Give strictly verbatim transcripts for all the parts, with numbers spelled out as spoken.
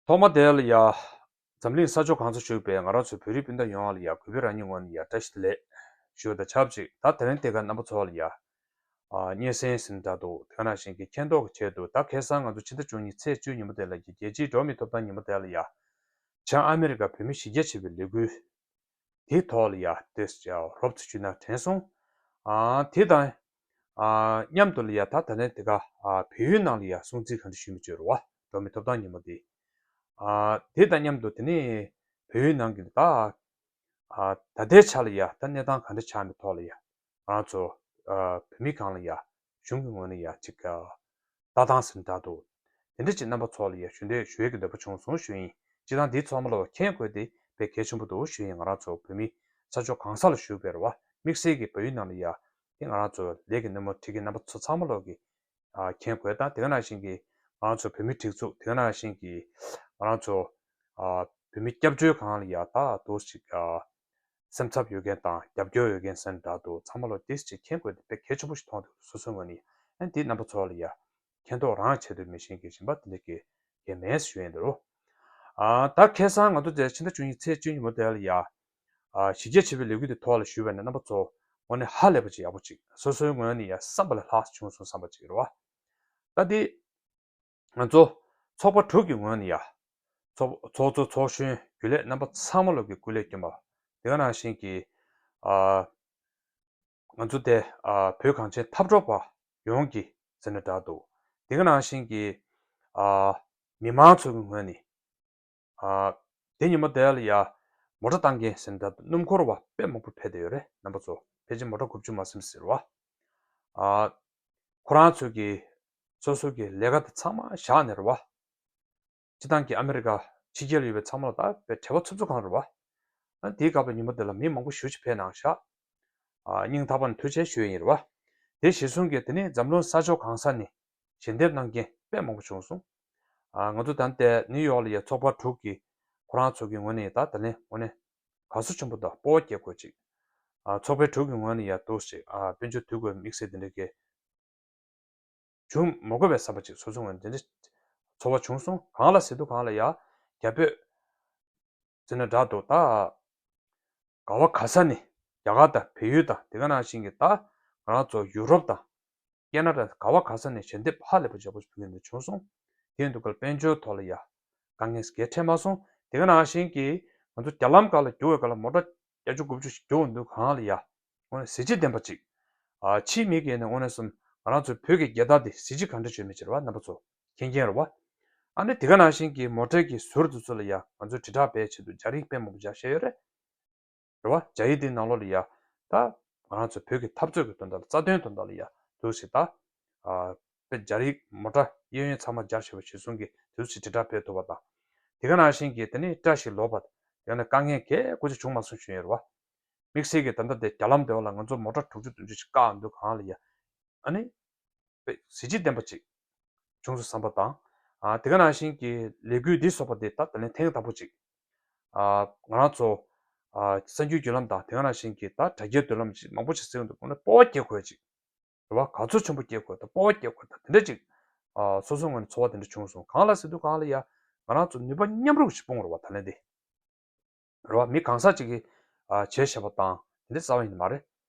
ཐོག་མ་དེ་ལ་ཡ། འཛམ་གླིང་ས་ཕྱོགས་གང་སར་བཞུགས་པའི་ང་རང་ཚོའི་བོད་རིགས་སྤུན་ཟླ་ཡོངས་ལ་ཡ་གུས་པའི་རང་ཉིད་ངོས་ནས་ཡ་བཀྲ་ཤིས་བདེ་ལེགས་ཞུ་བ་དང་ཆབས་ཅིག་ད་དེ་རིང་དེ་ག་རྣམ་པ་ཚོ་ལ་ཡ། ཨ། སྙན་སེང་ཟེར་ན་འདྲ་འདུག་དེ་ག་ནང་བཞིན་གྱི་མཁྱེན་རྟོགས་ཀྱི་ཆེད་དུ་ད་ཁ་སང་ང་ཚོ་ཕྱི་ཟླ་བཅུ་གཉིས་ཚེས་བཅུ་ཉིན་མོ་དེ་ལ་ཡ་རྒྱལ་སྤྱིའི་འགྲོ་བ་མིའི་ཐོབ་ཐང་ཉིན་མོ་དེ་ལ་ཡ། བྱང་ཨ་མི་རི་ཀ་བོད་མི་གཞི་རྒྱ་ཆེ་བའི་ལས་འགུལ། དེའི་ཐོག་ལ་ཡ་དེ་རོབ་ཙམ་ཞུས་ན་དྲན་སོང་། ཨ། དེ་དང་། ཨ། མཉམ་དུ་ལ་ཡ་ད་ད་ནས་དེ་ག་ཨ། བལ་ཡུལ་ནང་ལ་ཡ་སྲུང་བརྩི་ག་འདྲ་ཞུས་མི་བྱོས་རེད་བ། འགྲོ་བ་མིའི་ཐོབ་ཐང་ཉིན་མོ་དེ། ཨ། དེ་དང་མཉམ་དུ་དེ་ནས་བལ་ཡུལ་ནང་གི་ད། ཨ། ད་ལྟའི་ཆ་ལ་ཡ་ད་གནས་སྟངས་ག་འདྲ་ཆགས་མི་ཐོག་ལ་ཡ། ང་ཚོ། ཨ། བོད་མི་གང་ལ་ཡ། གཞུང་གི་ངོས་ནས་ཡ་གཅིག་ཨ། ལྟ་སྟངས་ཟེར་ན་འདྲ་འདུག་དེ་འདྲ་ཅིག་རྣམ་པ་ཚོ་ལ་ཡ་ཞུ་འདོད་ཞུ་ཡས་ཀྱི་འདོད་པ་བྱུང་སོང་ཞུ་ཡིན། སྤྱིར་བཏང་འདིའི་ཚོགས་མ་ལ་མཁྱེན་དགོས་དེ་དཔེ་གལ་ཆེན་པོ་འདུག་ཞུ་ཡིན། ང་རང་ཚོ་བོད་མི་ས་ཕྱོགས་གང་ས་ལ་བཞུགས་པའི་རེད་བ། དམིགས་བསལ་གྱི་བལ་ཡུལ་ནང་ལ་ཡ། དེ་ང་རང་ཚོ་ལས་ཀྱི་སྣེ་མོ་ཁྲིད་མཁན་རྣམ་པ་ཚོ་ཚང་མ་ལོག་གི་ཨ། མཁྱེན་དགོས་དང་དེ་ག་ནང་བཞིན་གྱི་ང་རང་ཚོ་བོད་མི་སྒྲིག་འཛུགས་དེ་ག་ནང་བཞིན་གྱི་ང་རང་ཚོ། ཨ། བོད་མི་སྐྱབས་བཅོལ་ཁང་ལ་ཡ་ད་འདུག་ཅིག་ཨ། སེམས་འཚབ་ཡོད་མཁན་དང་རྒྱབ་སྐྱོར་ཡོད་མཁན་ཟེར་ན་འདྲ་འདུག་ཚང་མ་ལོ་ཏིས་ཅིག་མཁྱེན་དགོས་དེ་དཔེ་གལ་ཆེན་པོ་ཞིག་མཐོང་འདུག་སོ་སོའི་ངོས་ནས་ཨ་འདི་རྣམ་པ་ཚོ་ལ་ཡ་མཁྱེན་རྟོགས་རང་ཆེད་དུ་མི་ཤེས་མཁན་གཞན་པ་དེ་འདྲ་གི་གལ་མེད་ཞུ་ཡིན་འདུག་ཨ། ད་ཁ་སང་ང་ཚོ་དེ་ཕྱི་ཟླ་བཅུ་གཉིས་ཚེས་བཅུ་གཉིས་མོ་དེ་ལ་ཡ། ཨ། གཞི་རྒྱ་ཆེ་བའི་ལས་འགུལ་དེ་ཐོག་ལ་ཞུས་པ་ནི་རྣམ་པ་ཚོ་དངོས་གནས་ཧ་ལས་པ་ཅིག་ཡག་པོ་ཅིག་སོ་སོའི་ངོས་ནས་ཡ་བསམ་པ་ལས་ལྷག་བྱུང་སོང་བསམ་པ་ཅིག་རེད་བ། ད་དེ། ང་ཚོ་ཚོགས་པ་དྲུག་གི་ངོས་ནས་ཡ། ཚོགས་ཚོགས་གཙོ་ཚོགས་གཞོན་རྒྱུན་ལས་རྣམ་པ་ཚང་མ་ལོག་གི་སྐུ་ལས་བསྐྱོན་པ། དེ་ག་ནང་བཞིན་གྱི། ཨ། ང་ཚོ་དེ་ཨ། བོད་གངས་ཅན་འཐབ་གྲོགས་པ་ཡོངས་ཀྱི་ཟེར་ན་འདྲ་འདུག་དེ་ག་ནང་བཞིན་གྱི། ཨ། མི་མང་ཚོ་གི་ངོས་ནས། ཨ། དེ་ཉིན་མོ་དེ་ལ་ཡ། མོ་ཊ་བཏང་མཁན་ཟེར་ན་འདྲ་འདུག་སྣུམ་འཁོར་བ་དཔེ་མང་པོ་ཕེབས་བསྡད་ཡོད་རེད་རྣམ་པ་ཚོ། ཕལ་ཆེར་མོ་ཊ་དགུ་བཅུ་མ་ཟིན་ཟེར་བ། ཨ། ཁོ་རང་ཚོ་གི་སོ་སོ་གི་ལས་ཀ་དེ་ཚང་མ་བཞག་ནས་རེད་བ། སྤྱིར་བཏང་གི་ཨ་མི་རི་ཀ་ཕྱི་རྒྱལ་ལ་ཡོད་པའི་ཚང་མ་ལ་ད་དཔེ་བྲེལ་བ་འཚུབ་འཚུབ་གང་རེད་བ། ཨ། དེའི་སྐབས་ལ་ཉིན་མོ་དེ་ལ་མི་མང་པོ་ཞེ་ཅིག་ཕེབས་གནང་ཤག་ཨ། སྙིང་ཐག་པ་ནས་ཐུགས་རྗེ་ཆེ་ཞུ་ཡས་ཡིན་རེད་བ། དེ་གཞིར་བཟུང་གིས་དེ་ནས་འཛམ་གླིང་ས་ཕྱོགས་གང་ས་ནས་ཞལ་འདེབས་གནང་མཁན་དཔེ་མང་པོ་བྱུང་སོང་། ཨ། ང་ཚོ་ད་ལྟའི་ནིའུ་ཡོག་ལ་ཡ་ཚོགས་པ་དྲུག་གི་ཁོ་རང་ཚོ་གི་ངོས་ནས་ད་ད་ལན་དངོས་གནས་དགའ་བསུ་ཆེན་པོ་དང་སྤོབས་པ་སྐྱེ་དགོས་ཅིག་ཨ། ཚོགས་པ་དྲུག་གི་ངོས་ནས་ཡ་འདུག་ཅིག་ཨ། དཔལ་འབྱོར་བསྡུ་དགོས་དམིགས་བསལ་དེ་འདྲ་གི་བྱུང་མ་དགོས་པའི་བསམ་པ་ཅིག་སོ་སོ་ངོས་ནས་དེ་འདྲ་ཚོར་བ་བྱུང་སོང་། གང་ལ་ཟེར་དུས་གང་ལ་ཡ་རྒྱ་བོད་ཟེར་ན་འདྲ་འདུག་ད་ག་བ་ག་ས་ནས་རྒྱ་གར་དང་བལ་ཡུལ་དང་དེ་ག་ནང་བཞིན་གྱི་ད་ང་རང་ཚོ་ཡུ་རོབ་དང་ཁེ་ན་ཌ་ག་བ་ག་ས་ནས་ཞལ་འདེབས་ཧ་ལས་པ་ཡག་པོ་ཞིག་ཕུལ་མཁན་དེ་བྱུང་སོང་། དེ་ཡིན་དུས་ག་ལ་དཔལ་འབྱོར་ཐོག་ལ་ཡ་དཀའ་ངལ་གང་འཕྲད་མ་སོང་། དེ་ག་ནང་བཞིན་གྱི་ང་ཚོ་རྒྱ་ལམ་སྒང་ལ་རྒྱུག་པའི་སྒང་ལ་མོ་ཊ་བརྒྱད་ཅུ་དགུ་བཅུ་ཞིག་རྒྱུག་འདུག་གང་ལ་ཡ། དངོས་གནས་གཟི་བརྗིད་ལྡན་པ་ཅིག་ཨ། ཕྱིའི་མི་གིས་ནི་དངོས་གནས་སོམ་ང་རང་ཚོའི་བོད་ཀྱི་རྒྱལ་དར་འདི་གཟི་བརྗིད་གང་འདྲ་བྱོན་མི་ཅིག་རེད་བ་རྣམ་པ་ཚོ་མཁྱེན་མཁྱེན་རེད་བ། ཨ་ནི་དེ་ག་ནང་བཞིན་གྱི་མོ་ཊའི་གི་ཟུར་དེ་ཚོ་ལ་ཡ་ང་ཚོའི་དྲིལ་བསྒྲགས་སྤེལ་ཆེད་དུ་སྦྱར་ཡིག་དཔེ་མང་པོ་སྦྱར་བཞག་ཡོད་རེད། རེད་བ། སྦྱར་ཡིག་འདིའི་ནང་ལོགས་ལ་ཡ། ད། ང་རང་ཚོའི་བོད་ཀྱི་འཐབ་རྩོད་ཀྱི་དོན་དག་ལ་རྩ་དོན་དོན་དག་ལ་ཡ། འདུག་ཞིག་ད། ཨ། དཔེ་སྦྱར་ཡིག་མོ་ཊ་གཡས་གཡོན་ཚང་མ་སྦྱར་བཞག་པ་གཞིར་བཟུང་གི་འདུག་ཞིག་དྲིལ་བསྒྲགས་སྤེལ་ཐུབ་པ་དང་། དེ་ག་ནང་བཞིན་གྱི་དེ་ནས་བཀྲ་ཤིས་ལོ་པ། ཡང་ན་དཀའ་ངལ་གལ་དགོས་ཅིག་བྱུང་མ་སོང་ཞུ་ཡོད་རེད་བ། དམིགས་བསལ་གྱི་ད་ལྟ་དེ་རྒྱ་ལམ་དེ་བ་ལ་ང་ཚོ་མོ་ཊ་དྲུག་ཅུ་བདུན་ཅུ་ཞིག་བཀག་འདུག་གང་ལ་ཡ། ཨ་ནི། དཔེ་གཟི་བརྗིད་ལྡན་པ་ཅིག་བྱུང་སོང་བསམ་པ་དང་། ཨ། དེ་ག་ནང་བཞིན་གྱི་ལས་འགུལ་འདི་སོགས་པ་དེ་ད་ད་ལན་ཐེངས་དང་པོ་ཅིག་ཨ། ང་རང་ཚོ། ཨ། གསར་འགྱུར་བརྒྱུད་ལམ་དང་དེ་ག་ནང་བཞིན་གྱི་ད་དྲ་རྒྱའི་བརྒྱུད་ལམ་ཅིག་མང་པོ་ཅིག་གསན་འདུག་དངོས་གནས་སྤོབས་པ་སྐྱེ་དགོས་ཅིག་རེད་བ། དགའ་ཚོར་ཆེན་པོ་སྐྱེ་དགོས་དང་སྤོབས་པ་སྐྱེ་དགོས་དང་དེ་འདྲ་ཅིག་ཨ། སོ་སོའི་ངོས་ནས་ཚོར་བ་དེ་འདྲ་བྱུང་སོང་། གང་ལ་ཟེར་དུས་གང་ལ་ཡ། ང་རང་ཚོ་ནུས་པ་མཉམ་རུབ་ཅིག་སྤུངས་རེད་བ་ད་ལན་འདི། རེད་བ། མི་གང་ཟག་ཅིག་གིས་ཨ། བྱས་བཞག་པ་དང་དེ་འདྲ་རྩ་བ་ཡིན་མ་རེད།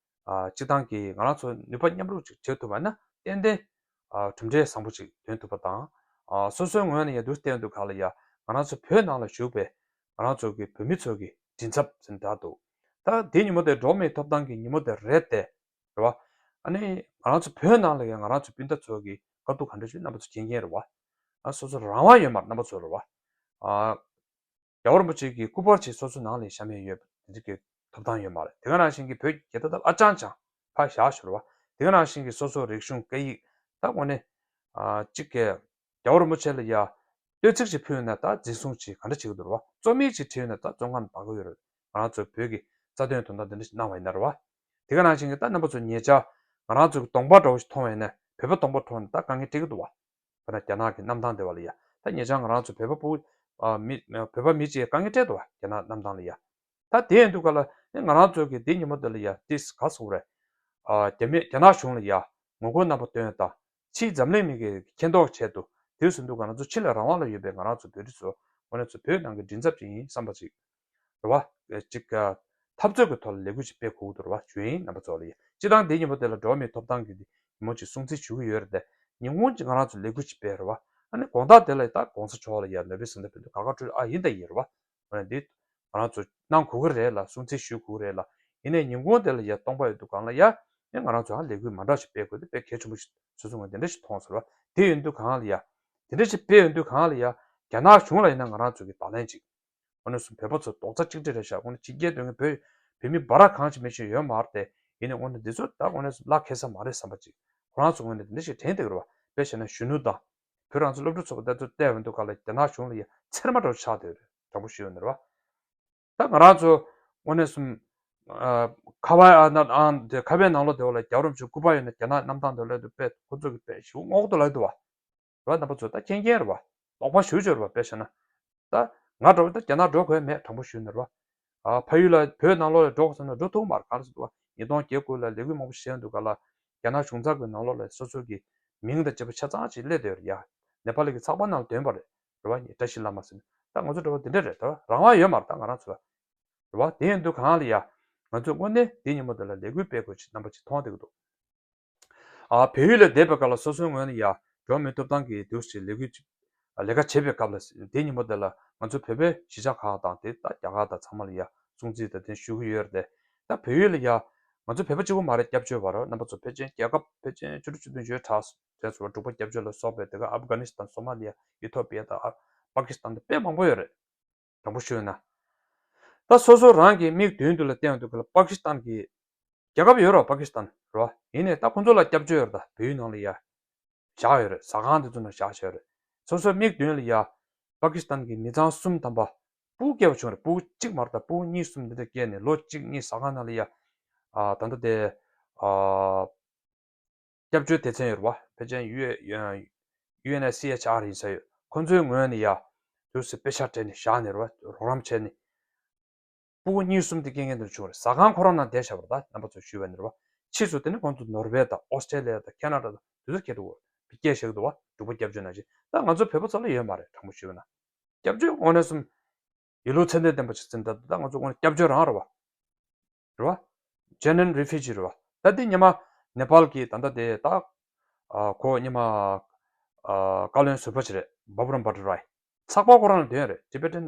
ཨ། སྤྱིར་བཏང་གི་ང་རང་ཚོ་ནུས་པ་མཉམ་རུབ་ཅིག་བྱེད་ཐུབ་པ་ན་ཏན་ཏན་ཨ། གྲུབ་འབྲས་བཟང་པོ་ཅིག་ཐོན་ཐུབ་པ་དང་། ཨ། སོ་སོའི་ངོས་ནས་ཡ་འདུག་བལྟས་འདུག་ག་ལ་ཡ་ང་རང་ཚོ་བོད་ནང་ལ་བཞུགས་པའི་ང་རང་ཚོ་གི་བོད་མི་ཚོ་གི་མགྲིན་ཚབ་ཟེར་ན་འདྲ་འདུག་ད་དེ་ཉིན་མོ་དེ་འགྲོ་བ་མིའི་ཐོབ་ཐང་གི་ཉིན་མོ་དེ་རེད་དེ། རེད་བ། ཨ་ནི་ང་རང་ཚོ་བོད་ནང་ལ་ཡ་ང་རང་ཚོ་སྤུན་ཟླ་ཚོ་གི་དཀའ་སྡུག་ག་འདྲ་ཞིག་རྣམ་པ་ཚོ་མཁྱེན་མཁྱེན་རེད་བ། ཨ། སོ་སོ་རང་དབང་ཡོད་མ་རེད་རྣམ་པ་ཚོ་རེད་བ། ཨ། རྒྱལ་བ་རིན་པོ་ཆེ་གི་སྐུ་པར་ཅིག་སོ་སོའི་ནང་ལ་བཞག་མེད་ཡོད་པ་དེ་གི་ཐོབ་ཐང་ཡོད་མ་རེད། དེ་ག་ནང་བཞིན་གྱི་བོད་ཀྱི་རྒྱལ་དར་ཨ་ཅང་ཅང་ཕར་བཞག་ཞོར་བ། དེ་ག་ནང་བཞིན་གྱི་སོ་སོའི་རིག་གཞུང་སྐད་ཡིག་ད་དངོས་གནས། ཨ། གཅིག་གི་རྒྱལ་བ་རིན་པོ་ཆེ་ལ་ཡ་བསྟོད་ཚིག་ཅིག་ཕུལ་ན་ད་འཛིན་བཟུང་ཅིག་ག་འདྲ་བྱེད་ཀྱི་འདུག་རེད་བ། རྩོམ་ཡིག་ཅིག་བྲིས་ན་ད་བཙོན་ཁང་ནང་བསྡད་ཀྱི་ཡོད་རེད། ང་རང་ཚོའི་བོད་ཀྱི་རྩ་དོན་དོན་དག་འདི་འདྲ་ཞིག་གནང་བ་ཡིན་ན་རེད་བ། དེ་ག་ནང་བཞིན་གྱི་ད་རྣམ་པ་ཚོ་ཉེ་ཆར་ང་རང་ཚོའི་གདོང་པ་འདྲ་བོ་ཞིག་མཐོང་བ་ཡིན་ན་བོད་པ་གདོང་པ་མཐོང་ན་ད་དཀའ་ངལ་འཕྲད་ཀྱི་འདུག་བ། དཔེར་ན་རྒྱ་ནག་གི་གནམ་ཐང་དེ་བ་ལ་ཡ། ད་ཉེ་ཆར་ང་རང་ཚོ་བོད་པ་ཕྲུ་གུ། ཨ། མི་བོད་པ་མི་གཅིག་དཀའ་ངལ་འཕྲད་འདུག་བ་རྒྱ་ནག་གནམ་ཐང་ལ་ཡ། ད་དེ་ཡིན་དུས་ག་ལ་ནི་ང་རང་ཚོ་གི་འདི་ཉིན་མོ་འདི་ལ་ཡ་ཏིས་ག་སོག་རེད། ཨ། རྒྱ་མི་རྒྱ་ནག་གཞུང་ལ་ཡ་ངོ་རྒོལ་རྣམ་པ་སྟོན་དང་། ཕྱིའི་འཛམ་གླིང་མི་གི་མཁྱེན་རྟོགས་ཆེད་དུ་དེ་ཟིན་དུས་ང་རང་ཚོ་ཕྱི་ལ་རང་དབང་ལ་ཡོད་པའི་ང་རང་ཚོ་བོད་རིགས་ཚོ་ དངོས་གནས་ཚོ་བོད་ནང་གི་མགྲིན་ཚབ་ཅིག་ཡིན་བསམ་པ་ཅིག་རེད་བ། ཅིག་འཐབ་རྩོད་ཀྱི་ཐོག་ལ་ལས་འགུལ་ཅིག་སྤེལ་དགོས་ཀྱི་འདུག་རེད་བ། ཞུ་ཡིན་རྣམ་པ་ཚོ་ལ་ཡ། སྤྱི་བཏང་འདི་ཉིན་མོ་དེ་ལ་འགྲོ་བ་མིའི་ཐོབ་ཐང་གི་ཉིན་མོ་ཅིག་སྲུང་བརྩི་ཞུ་གི་ཡོད་རེད་དེ། ཉིན་གུང་ཅིག་ང་རང་ཚོ་ལས་འགུལ་ཅིག་སྤེལ་རེད་བ། ཨ་ནི་དགོང་དག་དེ་ལ་ད་གོང་ས་མཆོག་ལ་ཡ་ནོ་བེལ་གཟེངས་རྟགས་ཕུལ་དུས་ག་ག་སྤྲོད་ཨ་ཡིན་ད་ཡིན་རེད་བ། འོ་ན་འདི་ང་རང་ཚོ་གནང་དགོས་ཀྱི་རེད་ལ། སྲུང་བརྩི་ཞུ་དགོས་ཀྱི་རེད་ལ། ཡིན་ནའི་ཉིན་གུང་དེ་ལ་ཡ་སྟོང་པ་ཡོད་དུས་གང་ལ་ཡ། ཨེ་ང་རང་ཚོ་ཡང་ལས་འགུལ་མ་འདྲ་ཞིག་སྤེལ་དགོས་དེ་དཔེ་གལ་ཆེན་པོ་ཞིག་སོ་སོ་ངོས་དེ་འདྲ་ཞིག་མཐོང་སོང་ར། དེ་ཡིན་དུས་གང་ལ་ཡ། དེ་འདྲ་ཞིག་སྤེལ་ཡོང་དུས་གང་ལ་ཡ། རྒྱ་ནག་གཞུང་ལ་ཡིན་ན་ང་རང་ཚོ་གི་བརྡ་ལན་ཅིག་དངོས་གནས་སུ་བོད་པ་ཚོ་རྡོག་རྩ་གཅིག་སྒྲིལ་རེད་ཤག་དངོས་གནས་ཕྱི་རྒྱལ་སྡོད་མཁན་བོད་བོད་མི་འབའ་ར་གང་ཞིག་མི་ཞིག་ཡོད་མ་རེད་དེ། ཡིན་ནའི་དངོས་གནས་འདི་ཚོ་ད་དངོས་གནས་སུ་གླགས་ཁེལ་ས་མ་རེད་བསམ་པ་ཅིག་ཁོ་རང་ཚོ་ངོས་ནས་འདི་འདྲ་ཞིག་དྲན་བསྡད་ཀྱི་རེད་བ། དཔེ་བྱས་ན་གཞོན་ནུ་དང་། བོད་རང་བཙན་སློབ་ཕྲུག་ཚོགས་པ་དེ་ཚོ་བལྟས་ཡོང་དུས་ག་ལ་རྒྱ་ནག་གཞུང་ལ་ཡ་ཚེར་མ་འདྲ་བོ་ཆགས་བསྡད་ཡོད་རེད། དྲང་པོ་ཞུས་ཡོད་ནི་རེད་བ། ད་ང་རང་ཚོ་དངོས་གནས་སུ་ཁ་བའི་ཨ་ན་ཨང་དེ་ཁ་བའི་ནང་ལོགས་དེ་བ་ལ་རྒྱལ་བ་རིན་པོ་ཆེ་སྐུ་པར་ཡོད་ན་རྒྱ་ནག་གནམ་ཐང་དུ་སླེབས་དུས་དཔེ་ཁོ་ཚོ་གི་དཔེ་ཞེ་པོ་རྔོག་ཏུ་ལབ་འདུག་བ། རེད་བ། རྣམ་པ་ཚོ་ད་མཁྱེན་མཁྱེན་རེད་བ། དོགས་པ་ཞེ་པོ་ཅིག་ཡོད་རེད་བ། དཔེ་བྱས་ན། ད་ང་འདྲ་བོ་ད་རྒྱ་ནག་འགྲོ་དགོས་མེད། དྲང་པོ་ཞུས་ནི་རེད་བ། ཨ་ཕ་ཡུལ་ལ་བོད་ནང་ལོགས་ལ་འགྲོ་དགོས་བསམ་ན་འགྲོ་ཐུབ་མ་རེད། ག་རེ་ཟེར་འདུག་བ། ཉིས་སྟོང་བརྒྱད་དགུ་ལ་ལས་འགུལ་མང་པོ་བྱས་འདུག་ག་ལ། རྒྱ་ནག་གཞུང་ཚབ་ཀྱི་ནང་ལོགས་ལ་སོ་སོ་གི་མིང་དང་བཅས་པ་ཆ་ཚང་ཅིག་སླེབས་བསྡད་ཡོད་རེད་ཡ། ནེ་པ་ལི་གི་ཚགས་པར་ནང་ལ་ཐོན་པ་རེད། རེད་བ། བཀྲ་ཤིས་བླ་མ་ཟེར་ནས། ད་ང་ཚོ་འདྲ་བོ་འདི་འདྲ་རེད། ད་རང་དབང་ཡོད་མ་རེད། ད་ང་རང་ཚོ་ལ། རེད་བ། དེ་ཡིན་དུས་གང་ལ་ཡ། ང་ཚོས་དངོས་གནས་དེ་ཉིན་མོ་དེ་ལ་ལས་འགུལ་སྤེལ་དགོས་ཅིག་རྣམ་པ་ཅིག་མཐོང་བསྡད་ཀྱི་འདུག་ཨ་བལ་ཡུལ་ལ་བསྡད་པའི་སྐབས་ལ་སོ་སོའི་ངོས་ནས་ཡ། འགྲོ་བ་མིའི་ཐོབ་ཐང་གི་འདུག་ཅེས་ལས་འགུལ་ཅིག་ལས་ཀ་བྱེད་པའི་སྐབས་ལ་དེ་ཉིན་མོ་དེ་ལ་ང་ཚོ་བོད་པའི་གཞིས་ཆགས་ཁག་དང་དེ་ད་རྒྱ་གར་དང་ཚང་མ་ལ་ཡ་སྲུང་བརྩི་དང་དེ་ཞུ་གི་ཡོད་རེད་དེ། ད་བལ་ཡུལ་ལ་ཡ། ང་ཚོ་བོད་པ་གཅིག་པུ་མ་རེད་སྐྱབས་བཅོལ་བ་རེད། རྣམ་པ་ཚོ་ཕལ་ཆེར་རྒྱལ་ཁབ་ཕལ་ཆེར་བཅུ་དྲུག་བཅུ་བདུན་ཡོད་གྲས་སུ་རེད། འབྲུག་པ་སྐྱབས་བཅོལ་ལ་སོགས་པའི་དེ་ག་ཨབ་གྷ་ནི་སི་ཐན། སོ་མ་ལི་ཡ། ཨི་ཐོ་པི་ཡ་དང་ཨ་པ་ཀི་སི་ཐན་དང་དཔེ་མང་པོ་ཡོད་རེད། དྲང་པོ་ཞུས་ན། ད་སོ་སོ་རང་གི་མིག་མདུན་དུ་ལ་བལྟས་ཡོང་དུས་ག་ལ་པ་ཀི་སི་ཐན་གྱི་རྒྱལ་ཁབ་ཡོད་རེད་པ་ཀི་སི་ཐན་རེད་བ། ཡིན་ནའི་ད་ཁོང་ཚོ་ལ་སྐྱབས་བཅོལ་ཡོད་རེད། ད་བལ་ཡུལ་ནང་ལ་ཡ་བཞག་ཡོད་རེད། ཟ་ཁང་དེ་ཚོ་ནང་བཞག་བཞག་ཡོད་རེད། སོ་སོའི་མིག་མདུན་ལ་ཡ་པ་ཀི་སི་ཐན་གྱི་མི་ཚང་གསུམ་ཐམ་པ་སྤུ་གུ་སྐྱེས་པ་བྱུང་རེད། སྤུ་གུ་གཅིག་མ་རེད། ད་སྤུ་གུ་གཉིས་གསུམ་འདི་འདྲ་སྐྱེས་ནས་ལོ་གཅིག་གཉིས་ཟ་ཁང་ནང་ལ་ཡ། ཨ་ད་ལྟ་དེ་ཨ། སྐྱབས་བཅོལ་སྡེ་ཚན་ཡོད་རེད་བ། ཕལ་ཆེར་ཡུ་ཡུ་ཨེན་ཨེཆ་སི་ཨེཆ་ཨར་ཡིན་ས་ཡོད། ཁོ་ཚོའི་ངོས་ནས་ཡ། དུས་སུ་དཔེ་ཆ་སྤྲད་ནས་བཞག་ནས་རེད་བ། རོགས་རམ་བྱས་ནས། སྤུ་གུ་གཉིས་གསུམ་དེ་སྐྱེ་མཁན་དེ་བྱུང་རེད། ཟ་ཁང་ཁོ་རང་ནང་བསྡད་བཞག་པ་རེད། ད་རྣམ་པ་ཚོས་ཞུས་པ་ནི་རེད་བ། ཕྱིས་སུ་དེ་ནི་ཁོང་ཚོ་ནོར་ཝེ་དང་ཨོ་སི་ཀྲེ་ལི་ཡ་དང་ཁེ་ན་ཌ་དང་དུས་ཚོད་ཁེལ་འདུག་སྐྱེས་བཞག་འདུག་བ། འབྲུག་པ་སྐྱབས་བཅོལ་ནང་བཞིན། ད་ང་ཚོ་བོད་པ་ཚོ་ལ་ཡོད་མ་རེད། དྲང་པོ་ཞུས་པ་ན། སྐྱབས་བཅོལ་དངོས་གནས་སུ། ཡིན་ལུགས་ཚད་ལྡན་ལྡན་པ་ཞིག་ཟིན། ད་ད་ང་ཚོ་དངོས་གནས་སྐྱབས་བཅོལ་རང་རེད་བ། རེད་བ། Genuine refugee རེད་བ། ད་འདི་སྔོན་མ་ནེ་པཱལ་གྱི་ད་ལྟ་དེ་ད་ཨ་ཁོ་སྔོན་མ་ཨ་བཀའ་བློན་ཟུར་པ་ཞིག་རེད། བྷ་བྷུ་རམ་བྷ་ཏི་རའི། ཚགས་པར་ཁོ་རང་ལ་ཐོན་རེད། Tibetan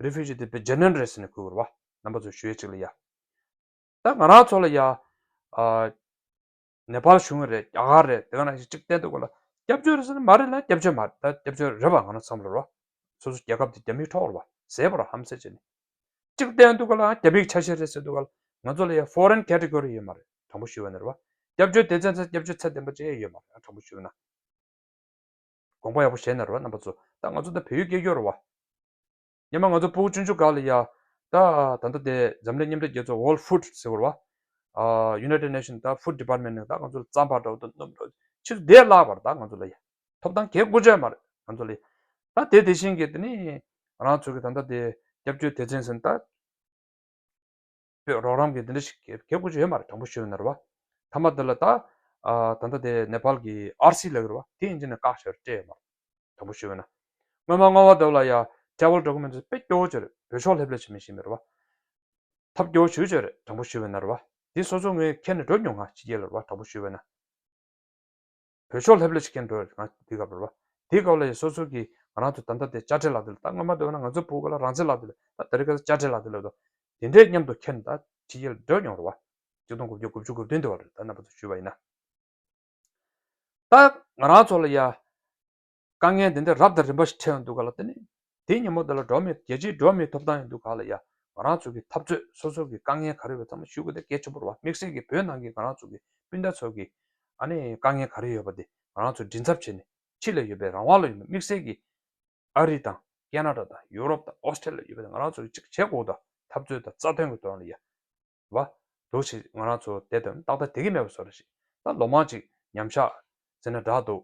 refugee དེ་དཔེ་genuine རེད་ཟེར་ནས་གོ་གི་རེད་བ། རྣམ་པ་ཚོ་ཞུ་ཡས་ཅིག་ལ་ཡ། ད་ང་རང་ཚོ་ལ་ཡ། ཨ་ནེ་པཱལ་གཞུང་རེད། རྒྱ་གར་རེད། དེ་ག་ནང་བཞིན་གཅིག་བསྟན་འདུག་ག་ལ། སྐྱབས་བཅོལ་རེད་ཟེར་ན་མ་རེད་ལ། སྐྱབས་བཅོལ་མ་རེད། ད་སྐྱབས་བཅོལ་རེད་བ། ང་རང་བསམ་བློ་རེད་བ། སོ་སོ་རྒྱལ་ཁབ་དེ་རྒྱ་མིས་འཕྲོག་རེད་བ། ཟས་པ་ར་ཧམ་ཟས་བྱས་ནས། གཅིག་བསྟན་འདུག་ག་ལ། རྒྱ་མིའི་ཆ་ཤས་རེད་ཟེར་འདུག་ག་ལ། ང་ཚོ་ལ་ཡ་foreign category ཡོད་མ་རེད། དྲང་པོ་ཞུས་པ་ན་རེད་བ། སྐྱབས་བཅོལ་སྡེ་ཚན་ཚོ་སྐྱབས་བཅོལ་ཚད་ལྡན་པ་ཅིག་ཡོད་མ་རེད། དྲང་པོ་ཞུས་པ་ན། དགོངས་པ་ཡག་པོ་བཞེས་ན་རེད་བ། རྣམ་པ་ཚོ། ད་ང་ཚོ་ད་བལ་ཡུལ་སྐྱེས་ཡོད་རེད་བ། སྔོན་མ་ང་ཚོ་ཕྲུ་གུ་ཆུང་ཆུང་སྒང་ལ་ཡ། ད་ད་ལྟ་དེ་འཛམ་གླིང་མཉམ་འབྲེལ་རྒྱལ་ཚོགས་World Food ཟེར་བ་རེད་བ། ཨ་United Nations ད་Food Department ནས་ད་ང་ཚོ་ལ་རྩམ་པ་འདྲ་བོ་དང་སྣུམ་འདྲ་བོ་ཕྱིར་བསྡད་ལབ་པ་རེད། ད་ང་ཚོ་ལ་ཡ་ཐོབ་ཐང་གལ་དགོས་ཆ་མ་རེད། ང་ཚོ་ལ་ཡ། ད་དེ་དེ་བཞིན་གྱི་དེ་ནི་ང་རང་ཚོ་གི་ད་ལྟ་དེ་སྐྱབས་བཅོལ་སྡེ་ཚན་ཟེར་ན་ད། པའི་རོགས་རམ་གྱི་འདི་འདྲ་ཞིག་གལ་དགོས་ཀྱི་ཡོད་མ་རེད། དྲང་པོ་ཞུས་ན་རེད་བ། མཐའ་མ་འདི་ལ་ད་ཨ་ད་ལྟ་དེ་ནེ་པཱལ་གྱི་ཨར་སི་ལབ་ཀྱི་རེད་བ། དེ་ཡིན་གཅིག་ནས་བཀག་བཞག་རེད། སྤྲད་ཡོད་མ་རེད། དྲང་པོ་ཞུས་ན། སྔོན་མ་སྔོན་མ་འདི་ལ་ཡ་travel document དཔེ་སྐྱོ་བོ་ཅིག་རེད། བོད་ཤོག་སླེབས་སླེབས་ཅིག་མི་ཤེས་མེད་རེད་བ། ཐབས་སྐྱོ་བོ་ཞུ་ཅིག་རེད། དྲང་པོ་ཞུས་ན་རེད་བ། དེ་སོ་སོ་ངས་ཁྱེར་ནས་འགྲོ་མྱོང་། ང་ཕྱི་རྒྱལ་ལ་རེད་བ། དྲང་པོ་ཞུས་ན། བོད་ཤོག་ལྷེབ་ལྷེབ་ཅིག་ཁྱེར་འགྲོ་ཡོད་ང་དེ་སྐབས་རེད་བ། དེ་སྐབས་ལ་ཡང་སོ་སོ་གིས་ང་རང་ཚོ་ད་ལྟ་དེ་དཔྱ་ཁྲལ་ལག་དེ་ལ། ད་སྔོན་མ་འདོད་ན་ང་ཚོ་བུ་ག་ལ་རང་བཙན་ལག་དེ་ལ། ད་དེ་རིང་ཁ་སང་དཔྱ་ཁྲལ་ལག་དེ་ལ་འདུག་དེ་འདྲའི་མཉམ་དུ་ཁྱེར་ནས་ད་ཕྱི་རྒྱལ་འགྲོ་མྱོང་རེད་བ། གཅིག་སྟོང་དགུ་བརྒྱ་དགུ་བཅུ་གོ་བདུན་དེ་བ་རེད། ད་རྣམ་པ་ཚོ་ཞུས་པ་ཡིན་ན། ད་ང་རང་ཚོ་ལ་ཡ། དཀའ་ངལ་འདི་འདྲ་རབ་དང་རིམ་པ་ཞིག་འཕྲད་ཡོང་དུས་ག་ལ། དེ་ནི་དེའི་ཉིན་མོ་དེ་ལ་འགྲོ་བ་མིའི་རྒྱལ་སྤྱིའི་འགྲོ་བ་མིའི་ཐོབ་ཐང་ཡིན་དུས་ག་ལ་ཡ། ང་རང་ཚོ་གི་འཐབ་རྩོད་སོ་སོ་གི་དཀའ་ངལ་ག་རེ་ཡོད་པ་ཚང་མ་ཞུ་དགོས་དེ་གལ་ཆེན་པོ་རེད་བ། དམིགས་བསལ་གྱི་བོད་ནང་གི་ང་རང་ཚོ་གི་སྤུན་ཟླ་ཚོ་གི་ཨ་ནི་དཀའ་ངལ་ག་རེ་ཡོད་པ་དེ་ང་རང་ཚོ་མགྲིན་ཚབ་བྱས་ནས། ཕྱི་ལ་ཡོད་པའི་རང་དབང་ལ་ཡོད་པའི་དམིགས་བསལ་གྱི་ཨ་རི་དང་ཁེ་ན་ཌ་དང་ཡུ་རོབ་དང་ཨོ་སི་ཀྲེ་ལི་ཡ་ཡོད་པ་དེ་ང་རང་ཚོ་གི་ཅིག་བྱེད་དགོས་དང་། འཐབ་རྩོད་དང་རྩ་དོན་གྱི་དོན་ལ་ཡ། བ། འདུག་ཞིག་ང་རང་ཚོ་དེ་དོན་ཏག་ཏག་དེ་གི་མེད་པ་བཟོ་འདྲ་ཞིག་ད་ལོ་མང་ཅིག་ཉམས་ཆག་ཟེར་ན་འདྲ་འདུག་